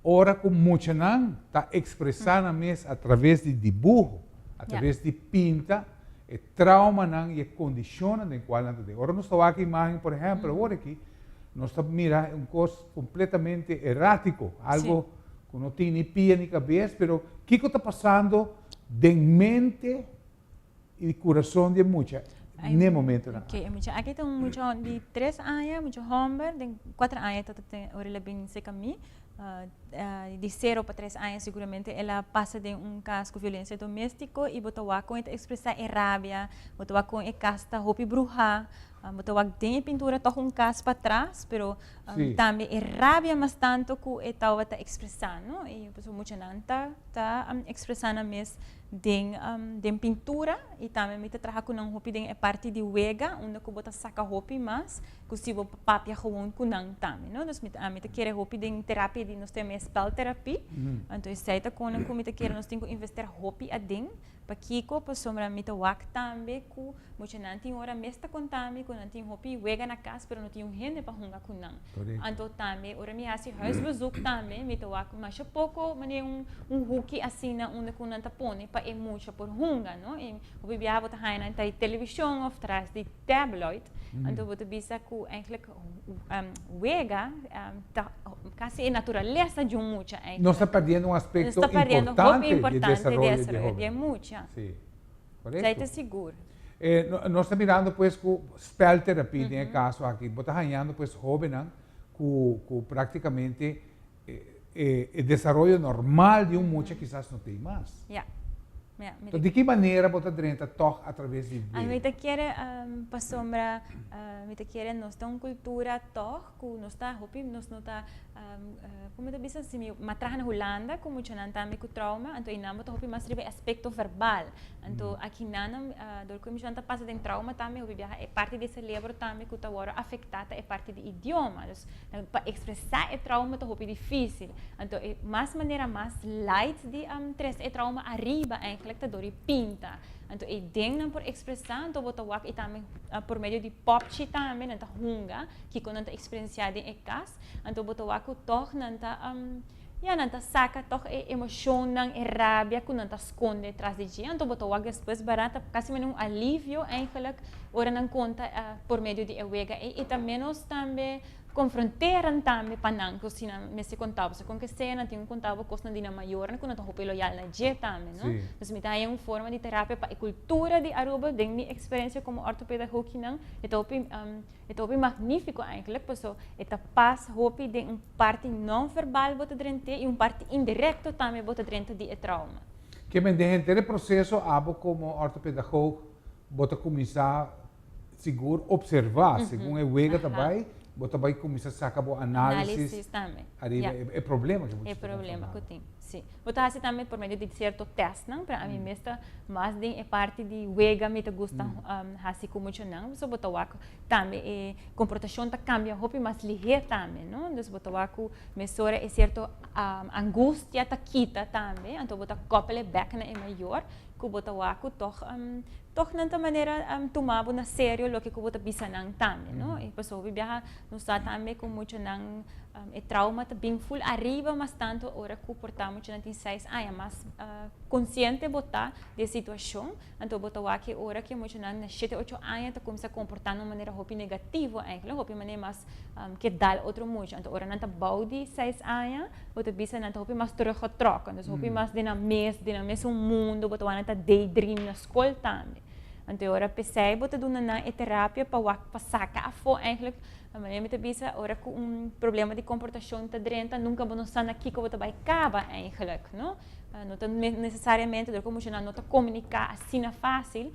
ora ku muchanan ta ekspresá nan mes a traves di dibuho, a traves di pinta, e traumanan i e kondishonnan den kual nan ta den. Ora nos ta wak e imágen, por ehèmpel, awor aki, nos ta mira un kos kompletamente erátiko, algo Ku no tin ni pia ni kabes, pero kiko ta pasando den mente i kurason di e mucha n'e momentonan aki? E mucha aki ta un mucha di 3 aña, mucha hòmber, den 4 aña ta ta ora el a bin serka mi. Di 0 pa 3 aña siguramente el a pasa den un kas ku violensia doméstiko i bo ta wak kon e ta ekspresá e rabia, bo ta wak kon e kas ta hopi bruhá, bo ta wak den e pintura tòg un kas patras, pero tambe e rabia mas tanto ku e tabata ekspresá, no? I pasobra muchanan ta ekspresá nan mes den pintura i tambe mi ta traha ku nan hopi den e parti di wega unda ku bo ta saka hopi mas ku si bo papia gewoon ku nan tambe, no? Dus ami ta kere hopi den terapia di nos ta yama e spelterapie. Anto esei ta kono ku mi ta kere nos tin ku invester hopi aden. Pakiko? Pasobra mi ta wak tambe ku muchanan tin ora mes ta konta mi ku nan tin hopi wega na kas pero no tin un hende pa hunga ku nan. Anto tambe ora mi hasi huisbezoek tambe mi ta wak masha poko manera un huki asina unda ku nan ta pone pa e mucha por hunga, no? I hopi biaha bo ta haña nan ta di televishon òf tras di tabloid. Anto bo ta bisa ku eigenlijk wega ta kasi e naturalesa di un mucha eigenlijk. Nos ta perdiendo un aspecto Nos ta perdiendo importante hopi importante di desaroyo di di desaroyo hoben. di e mucha. Sí, Esei korekto. Ta sigur. Nos ta mirando pues ku spelterapie den e kaso aki, bo ta hañando pues hobennan ku praktikamente e desaroyo normal di un mucha kisas no tin mas. Ja. Ja, mi Di ki manera bo ta drenta toch a traves di Ah, mi ta kere pasobra mi ta kere nos ta un cultura toch cu nos ta hopi nos no ta como ta bisa si mi ma traha na Hulanda cu muchanan tambe cu trauma anto einan bo ta hopi mas riba e aspecto verbal anto akinan dor cu e muchanan ta pasa den trauma tambe hopi biaha e parti di e celebro tambe cu ta worde afecta ta e parti di idioma dus pa expresa e trauma ta hopi dificil. Anto e mas manera mas light di trese e trauma ariba eigenlijk ta dor di pinta. Anto e den nan por expresa, anto bo ta wak i tambe por medio di popchi tambe nan ta hunga kiko nan ta experiencia den e kas. Anto bo ta wak ku tog nan ta ya nan ta saka tog e emoshonnan, e rabia ku nan ta skonde tras di dje. Anto bo ta wak despues bara ta kasi manera un alivio eigenlijk ora nan konta por medio di e wega ei. I ta menos tambe Konfronteran tambe pa nan ku si nan mester konta bo. So kon ke sea nan tin ku konta bo kosnan di nan mayornan ku nan ta hopi loyal na dje tambe, no? Dus mi ta haña un forma di terapia pa e kultura di Aruba den mi eksperensia komo ortopedagoginan e ta hopi e ta hopi magnifiko eigentlik paso e ta pas hopi den un parti non verbal bo ta drent'é i un parti indirekto tambe bo ta drenta di e trauma. Ke men den henter e proseso abo komo ortopedagog bo ta kuminsá Sigur observa, segun e wega ta bai, bo ta bai cuminsa saca bo analisis ariba e problema cu bo E problema cu tin, si. Bo ta haci tambe por medio di cierto testnan, pero ami mes ta mas den e parti di wega mi ta gusta haci cu muchanan, pasobra bo ta wak tambe e comportacion ta cambia hopi mas lihe tambe, no? Dus bo ta wak cu mesora e cierto angustia ta kita tambe, anto bo ta koppel e bek na e mayor cu bo ta wak cu toch Tog nan ta manera tuma bo na serio loke ku bo ta bisa nan tambe, no? E pasobra hopi biaha nos sa tambe ku muchanan e trauma ta bin ful ariba mas tantu ora ku por ta muchanan tin seis aña. Mas konsiente bo ta di e situashon, anto bo ta wak e ora ku e muchanan na shete ocho aña ta kuminsá komportá na un manera hopi negativo eigentlik, hopi manera mas ke dal otro mucha. Anto ora nan ta bou di seis aña bo ta bisa nan ta hopi mas teruggetrokken, dus hopi mas den nan mes, den nan mesun mundo, bo ta wak nan ta daydream na skol tambe. Anto e ora p'esei bo ta duna nan e terapia pa wak pa saka afó eigenlijk, manera mi ta bisa ora ku un problema di komportashon ta drenta nunka bo no sa na kiko bo ta bai kaba eigenlijk, no. No ta nesesariamente dor ku muchanan no ta komuniká asina fásil,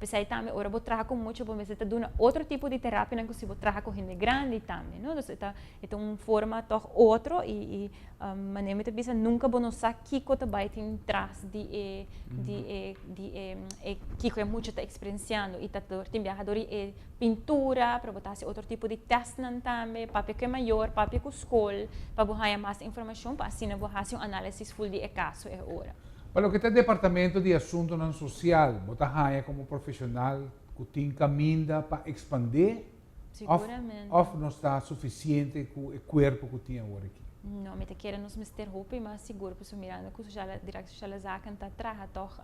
p'esei tambe ora bo traha ku mucha bo mester ta duna otro tipo di terapianan ku si bo traha ku hende grandi tambe, no. Dus e ta E ta un forma tòg otro i i manera mi ta bisa nunka bo no sa kiko ta bai tin tras di e di e di e e kiko e mucha ta eksperensiando i ta dor tin biaha dor di e pintura pero bo ta hasi otro tipo di tèstnan tambe papia ku e mayor papia ku skol pa bo haña mas informashon pa asina bo hasi un análisis ful di e kaso e ora. Pa loke ta Departamento di Asuntonan Sosial bo ta haña komo profeshonal ku tin kaminda pa ekspandé Siguramente. Of nos ta suficiente cu e cuerpo cu tin awor aki? No, mi ta kere nos mester hopi mas sigur pasobra mirando cu sociale, Directie Sociale Zaken ta traha toch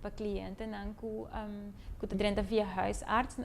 pa clientenan cu cu ta drenta via huisarts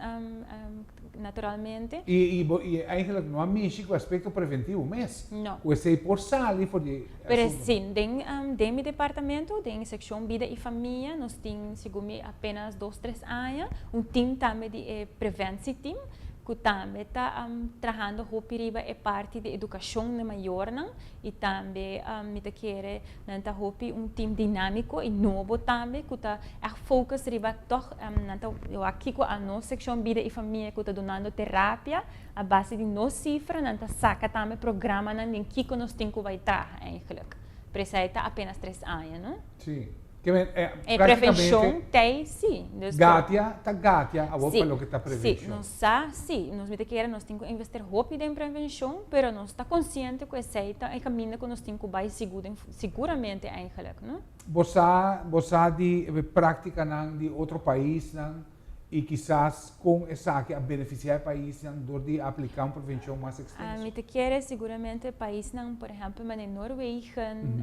naturalmente. Y, y bo, y eigenlijk no a mishi cu aspecto preventivo mes. No. Cu esey por sali for di Pero asunto. si, den den mi departamento, den seccion Bida y Famia, nos tin segun mi apenas dos, tres aña, un team tambe di e preventieteam ku tambe ta trahando hopi riba e parti di edukashon na mayornan i tambe mi ta kere nan ta hopi un team dinámiko i nobo tambe ku ta ègt focus riba tòg nan ta wak kiko a nos sekshon bida i famia ku ta dunando terapia a base di nos sifra nan ta saka tambe programanan den kiko nos tin ku bai traha eigentlik pero esei ta apenas tres aña no. Sí. Ke men, eh, E prevenshon tei si. Dus gatia ta gatia awor pa loke ta prevenshon. Si, nos sa, si. Nos mester kere nos tin ku invester hopi den prevenshon, pero nos ta konsiente ku esei ta e kaminda ku nos tin ku bai sigur den siguramente eigenlijk, no? Bo sa, bo sa di e práktikanan di otro paisnan i kisas kon esaki a benefisiá e paisnan dor di apliká un prevenshon mas ekstenso? Mi ta kere siguramente paisnan, por ehèmpel manera Noorwegen,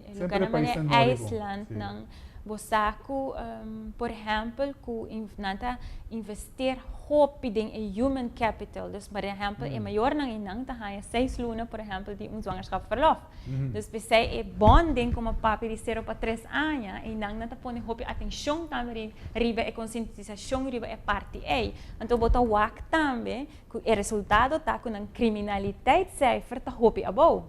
e lugarnan manera IJsland, bo sa ku por ehèmpel ku nan ta investeer hopi den e human capital. Dus por ehèmpel e mayornan einan ta haña seis luna por ehèmpel di un zwangerschapsverlof. Dus p'esei e bonding komo papia di sero pa tres aña, einan nan ta pone hopi atenshon tambe riba e konsientisashon riba e parti ei. Anto bo ta wak tambe ku e resultado ta ku nan kriminaliteitscijfer ta hopi abou.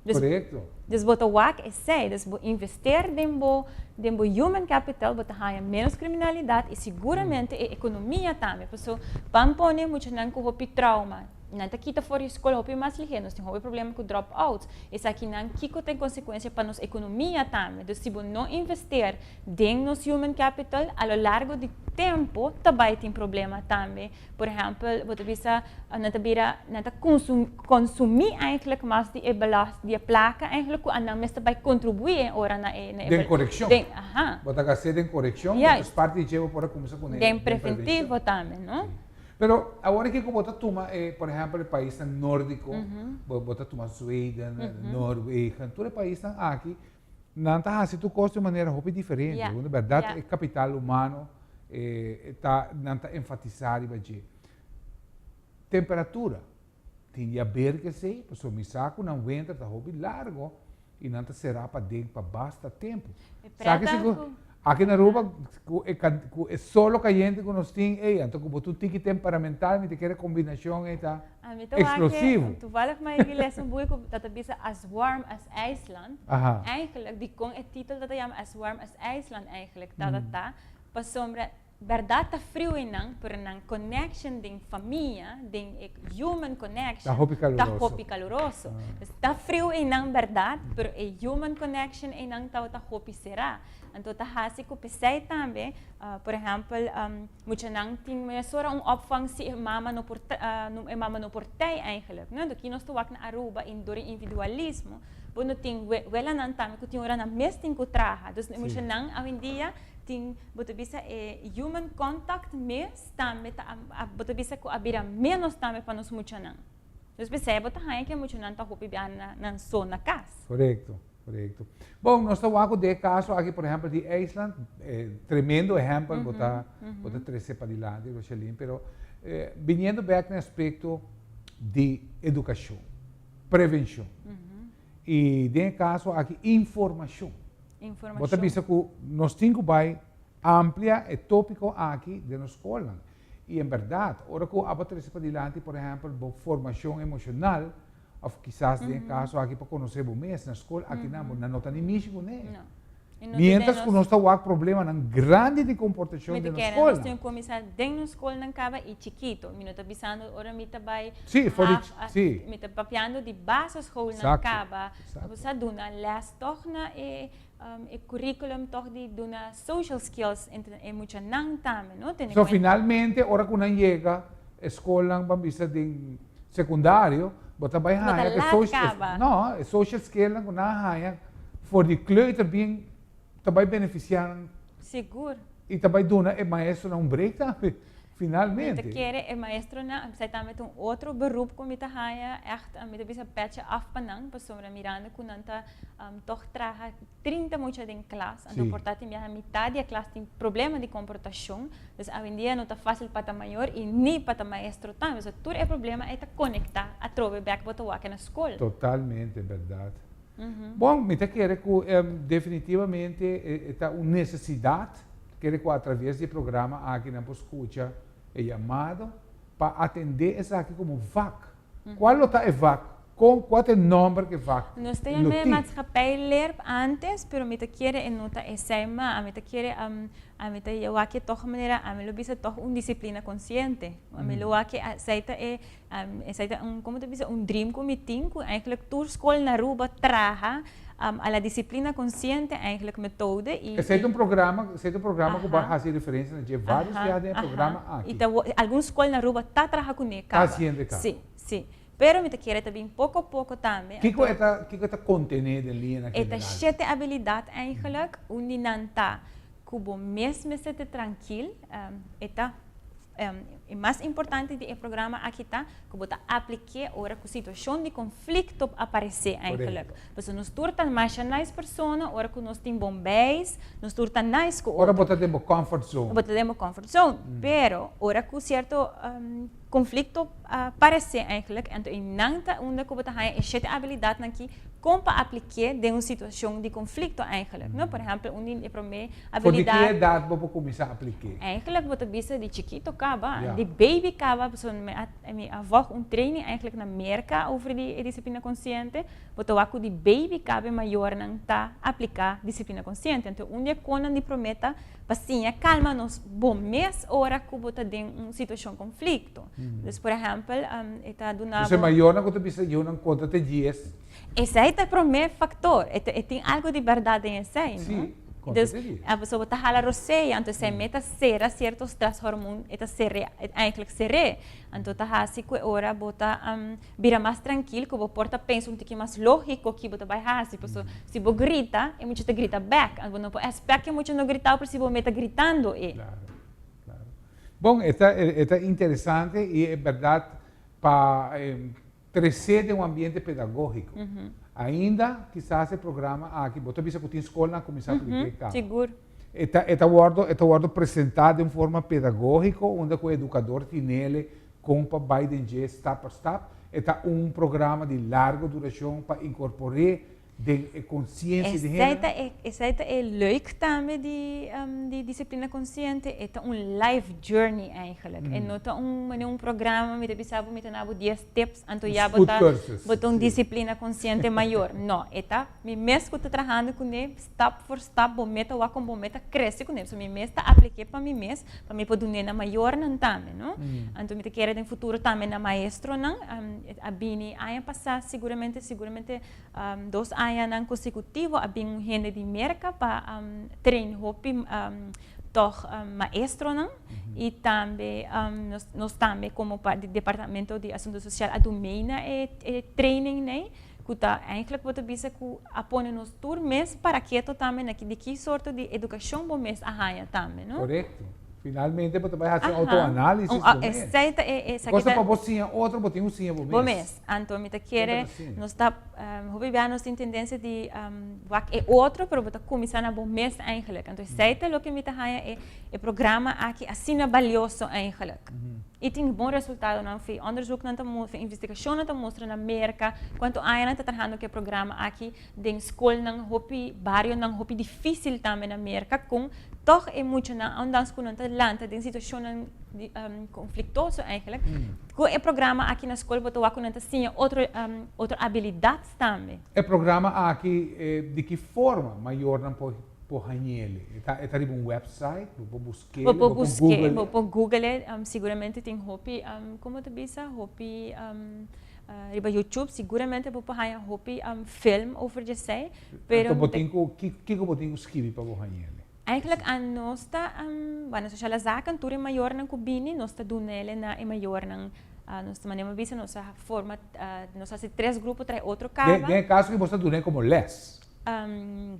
Korekto. Dus bo ta wak esei, dus bo investeer den bo den bo human capital, bo ta haña menos kriminalidat i siguramente e ekonomia tambe. Paso ban pone muchanan ku hopi trauma, nan ta kita for di skol hopi mas lihé, nos tin hopi problema ku drop outs, esakinan kiko ta e konsekuensia pa nos ekonomia tambe. Dus si bo no investeer den nos human capital, a lo largo di tempo ta bai tin problema tambe. Por ehempel, bo ta bisa nan ta bira, nan ta consumi eigenlijk mas di e belast, di e placa eigenlijk cu nan mes ta bay contribui e ora na e. Den coreccion. Den, aha. Bo ta gast'é den coreccion, Juist. dus parti di dje bo por a cuminsa cu Den preventivo tambe, no? Si. Pero awor aki cu bo ta tuma e, por ehempel, e paisnan nordico, bo ta tuma Zweden, Noorwegen, tur e paisnan aki, Nan ta hasi tur kos di un manera hopi diferente. Ja. Di bèrdat Ja. e kapital humano ta nan ta enfatisá riba dje. Temperatura tin di haber ku esei, pasobra mi sa ku nan wenter ta hopi largo i nan ta será paden pa basta tempu. E Sa ke preta si ku ku aki na Aruba ku e ku e solo kayente ku nos tin ei, anto ku bo tin un tiki temperamental mi ta kere kombinashon ei ta A mi ta wak eksplosivo. toevallig mi a lesa un buki ku ta ta bisa As Warm as IJsland. Eigenlijk, dikon e titel ta ta yama As Warm as IJsland eigenlijk ta ta ta pasobra bèrdat ta friu einan, pero nan connection den famia, den e human connection Ta hopi ta kaluroso. hopi kaluroso. Dus ta friu einan bèrdat, pero e human connection einan tabata hopi será. Anto ta hasi ku p'esei tambe, por ehèmpel, Muchanan tin mesora un opvang si e mama no por e mama no por tei eigenlijk, no? Enton ki nos ta wak na Aruba i dor e individualismo bo no tin welanan tambe ku tin ora nan mes tin ku traha. Dus e muchanan awendia tin bo ta bisa e human contact mes tambe ta bo ta bisa ku a bira menos tambe pa nos muchanan. Dus p'esei bo ta haña ku e muchanan ta hopi bia nan so na kas. Korekto. Korekto. Bon, nos ta wak ku den e kaso aki, por ehèmpel, di IJsland, tremendo ehèmpel bo ta bo ta trese padilanti, Roshelin, pero biniendo bèk na e aspekto di edukashon, prevenshon, i den e kaso aki informashon. Bo ta bisa ku nos tin ku bai amplia e tópiko aki den nos skolnan. I en bèrdat, ora ku abo trese padilanti, por ehèmpel, bo formashon emoshonal, Of kisas den e kaso aki pa konosé bo mes na skol, aki nan bo nan no ta ni mishi kuné. No. I no ta den Mientras ku nos. nos ta wak problemanan grandi di komportashon Mi ta den nos kere nos skolnan. tin kuminsá den nos skolnan kaba i chikito. Mi no ta bisando ora mi ta bai Sí, for di haf, a, sí. mi ta papiando di basisschoolnan Exacto, kaba. exacto. Bo sa duna les tòg na e e curriculum tòg di duna social skills entre e muchanan tambe, no? Tene So kuenta. finalmente ora ku nan yega e skolnan ban bisa den Sekundario, bo ta bai Bo ta haña ku e laat social, kaba. no, e social skillnan ku nan a haña for di kleuter bien ta bai benefisiá nan. Sigur. I ta bai duna e maestronan un break tambe, finalmente. Mi ta kere e maestronan, esei tambe ta un otro beroep ku mi ta haña, ègt mi ta bisa pètje af pa nan, pasobra mirando ku nan ta tòg traha 30 mucha den klas, anto por ta tin biaha mitad di e klas tin problema di komportashon, dus awendia no ta fásil pa ta mayor i ni pa ta maestro tambe, so tur e problema ei ta konektá atrobe bèk bo ta wak na skol. Totalmente bèrdat. Bon, mi ta kere ku definitivamente e ta un nesesidat, kere ku atraves di e programa aki nan por skucha e yamado pa atendé esaki komo vak. Kual lo ta e vak? Kon, kua ta e nòmber ku e vak Nos ta lo yam'é tin? maatschappijleer antes, pero mi ta kere e no ta esei mas. Ami ta kere, ami ta wak e tòg manera, ami lo bisa tòg un disiplina konsiente. Ami lo wak esei ta e, esei ta un, komo ta bisa, un dream ku mi tin, ku eigenlijk tur skol na Aruba traha a la disiplina konsiente eigenlijk metode i. Esei ta un programa, esei ta un programa ku bo a hasi referensia na dje vários biaha den e programa aki. I ta algun skol na Aruba ta traha kuné Ta kaba. hasiendo e kaba. Sí, sí. Pero mi ta kere ta bin poko poko tambe. Kiko e ta, kiko e ta kontené den liñanan E ta general? shete abilidat eigenlijk. Un di nan ta ku bo mes mester ta trankil. E ta e mas importante di e programa aki ta ku bo ta aplik'é ora ku situashon di konflikto aparesé eigenlijk. Pasobra nos tur ta masha nice persona ora ku nos tin bon beis, nos tur ta nice ku Ora otro. bo ta den bo comfort zone. Bo ta den bo comfort zone. Pero ora ku sierto. konflikto paresé eigenlijk. Anto einan ta unda ku bo ta haña e shete abilidatnan aki kon pa aplik'é den un situashon di konflikto eigenlijk, no? Por ehèmpel, un di e promé For di ki abilidat. edat bo por kuminsá aplik'é? Eigenlijk bo ta bisa di chikito kaba, Ya. di baby kaba, pasobra mi a mi a vòg un training eigenlijk na Merka over di e disiplina konsiente. Bo ta wak ku di baby kaba e mayornan ta apliká disiplina konsiente. Anto un di e konan di promé ta pa siña kalma nos bo mes ora ku bo ta den un situashon konflikto. Dus por ehèmpel, e ta duna Dus e bo. mayornan ku ta bisa yunan konta te dies. Esei ta e promé faktor. E tin algu di bèrdat den esei, no? Sí, konta Dus, te dies. pasobra bo ta hala rosea, anto esei mes ta sera sierto stress hormoon, e ta ser'é, eigenlijk ser'é. Anto ta hasi ku e ora bo ta bira mas trankil, ku bo por ta pensa un tiki mas lógiko ki bo ta bai hasi. Pasobra si bo grita, e mucha ta grita bèk. Anto bo no por èspèk ku e mucha no gritau, pero si bo mes ta gritando e. Klaro, klaro. Bon, e ta, e ta interesante i e bèrdat pa tresé den un ambiente pedagógiko. Ainda kisas e programa aki, bo ta bisa ku tin skolnan a kuminsá aplik'é kaba. Sigur. E ta, e ta wòrdu, e ta wòrdu presentá den un forma pedagógiko unda ku e edukador tinele kon pa bai den dje stap pa stap. E ta un programa di largo durashon pa inkorpor'é den e konsiensia di Esei hende. ta e, esei ta e leuk tambe di, di Disiplina Konsiente, e ta un life journey eigenlijk. E no ta un manera un programa, mi ta bisa bo mi ta na bo dies tips, anto Un ya bo ta, spoedcursus, bo ta un si. disiplina konsiente mayor. No, e ta mi mes ku ta trahando kuné stap voor stap, bo meta wak kon bo meta krese kuné. So mi mes ta aplik'é pa mi mes, pa mi por dun'é na mayornan tambe, no. Anto mi ta kere den futuro tambe na maestronan. A bini aña pasá siguramente, siguramente Dos añanan konsekutivo a bin un hende di Merka pa train hopi tòg maestronan i tambe nos tambe komo di departamento di asuntu sosial a dun mei na e training nei ku ta eigentlik bo ta bisa ku a pone nos tur mes para keto tambe na di ki sorto di edukashon bo mes a haña tambe no. Korekto. Finalmente bo ta bai hasi un autoanálisis bo mes. Esei ta e esaki Cosa ta pa bo siña otro bo tin ku siña bo mes. Bo mes. Anto mi ta kere nos ta hopi bia nos tin tendensia di wak e otro pero bo ta kuminsá na bo mes eigenlijk. Anto esei ta loke mi ta haña e e programa aki asina balioso eigenlijk. I tin bon resultadonan fi onderzoeknan ta mustra, investigashonnan ta mustra na Merka kuantu aña nan ta trahando ku e programa aki den skolnan hopi barionan hopi difísil tambe na Merka kon tòg e muchanan ondanks ku nan ta lanta den situashonnan konfliktoso eigenlijk ku e programa aki na skol bo ta wak ku nan ta siña otro otro abilidat tambe. E programa aki di ki forma mayornan por por hañ'el? E ta e ta riba un website? Bo por busk'el? Bo por Bo por busk'é, google? bo por google siguramente tin hopi komo ta bisa hopi Riba YouTube siguramente bo por haña hopi film over djesei, pero. Anto bo tin ku, kiko bo tin ku skibi pa bo haña el'e? Eigenlijk anos ta, bueno, Sociale Zaken, tur e mayornan ku bini, nos ta duna el'e na e mayornan. Nos ta manera mi bisa, nos a forma, nos a hasi tres grupo trae otro kaba. Den e kaso ku bo ta dun'e komo lès?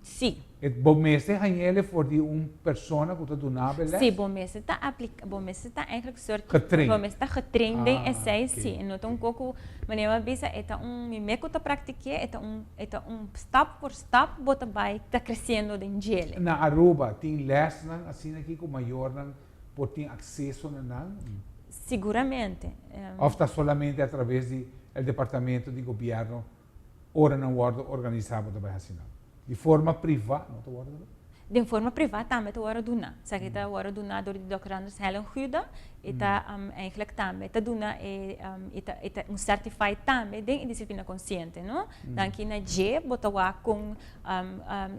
Sí. E bo mester hañ'ele for di un persona ku ta duna bo e lès? Sí, bo mester ta aplika, bo mester ta eigenlijk soort, Getraind. bo mester ta getraind den Ah, esei, oké. sí. E no ta un kos ku, manera bo a bisa, e ta un, mi mes ku ta praktik'é, e ta un, e ta un stap por stap bo ta bai ta kresiendo den djele. Na Aruba tin lèsnan asina aki ku mayornan por tin akseso na nan? Siguramente. Òf ta solamente a traves di el departamento di gobièrnu Ora nan wòrdu organisá bo ta bai hasi nan. Di forma privá no ta wòrdu duna? Den forma privá tambe ta wòrdu duna. Esaki ta wòrdu duna dor di dòkter Anders Helen Guda. E ta eigenlijk tambe ta duna e e ta e ta un certified tambe den e disiplina konsiente no. Danki na dje bo ta wak kon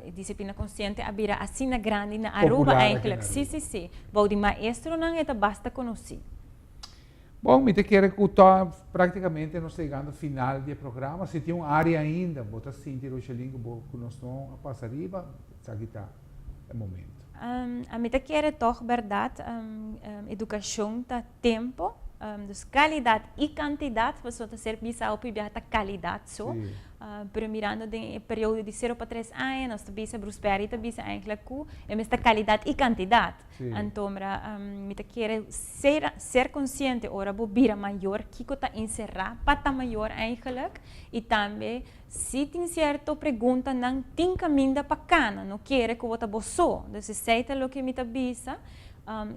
e disiplina konsiente a bira asina grandi na Aruba Popular aki na eigenlijk. Aruba. Si si si. Bou di maestronan e ta basta konosí. Bon, mi ta kere ku ta praktikamente nos ta yegando final di e programa. Si tin un área ainda bo ta sinti, Rochelin, ku bo ku nos no a pasa riba, esaki ta e momento. Ami ta kere tòg bèrdat, edukashon ta tempu, dus kalidat i kantidat, pasobra ta ser bisa hopi biaha ta kalidat so. Pero mirando den e periodo di sero pa tres aña, nos ta bisa, Bruce Perry ta bisa eigenlijk ku e mes ta kalidat i kantidat. Anto mira, mi ta kere ser ser konsiente ora bo bira mayor kiko ta enserá pa ta mayor eigenlijk i tambe si tin sierto preguntanan tin kaminda pa kana, no kere ku bo ta bo so. Dus esei ta loke mi ta bisa.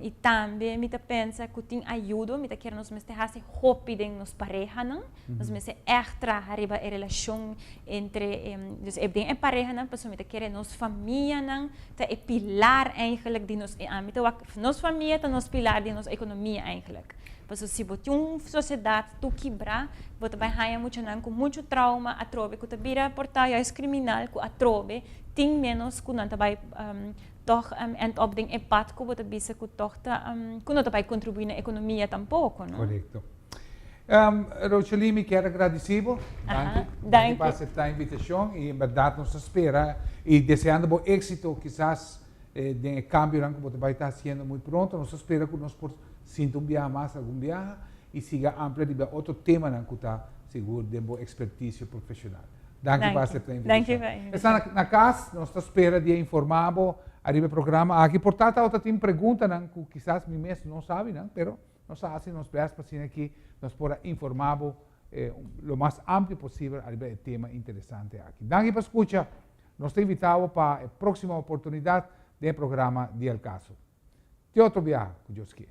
I tambe mi ta pensa ku tin ayudo, mi ta kere nos mester hasi hopi den nos parehanan, nos mester ègt traha riba e relashon entre, dus den e parehanan, pasobra mi ta kere nos famianan ta e pilar eigenlijk di nos, ami ta wak nos famia ta nos pilar di nos ekonomia eigenlijk. Pasobra si bo tin un sosiedat tur kibrá, bo ta bai haña muchanan ku muchu trauma atrobe ku ta bira por ta juist kriminal ku atrobe tin ménos ku nan ta bai Tog end up den e pad cu bo ta bisa cu tog ta cu no ta bay contribui na economia tampoco, no? Correcto. Rocheline, mi kier a gradici bo. Danki. Danki pa acepta e invitacion y en berdad nos ta spera y deseando bo exito kisas den e cambionan cu bo ta bay ta haciendo muy pronto. Nos ta spera cu nos por sinta un biaha mas algun biaha y siga amplia riba otro temanan cu ta sigur den bo experticio profesional. Danki pa acepta e invitacion. Esnan na cas, nos ta spera di a informa bo ariba e programa aki. Por ta tabata tin preguntanan cu kisas mi mes no sabi nan, pero nos a haci nos best pa asina aki nos por a informa bo lo mas amplio posibel ariba e tema interesante aki. Danki pa scucha. Nos ta invita bo pa e proximo oportunidad den e programa di Al Caso. Te otro biaha, cu Dios kier.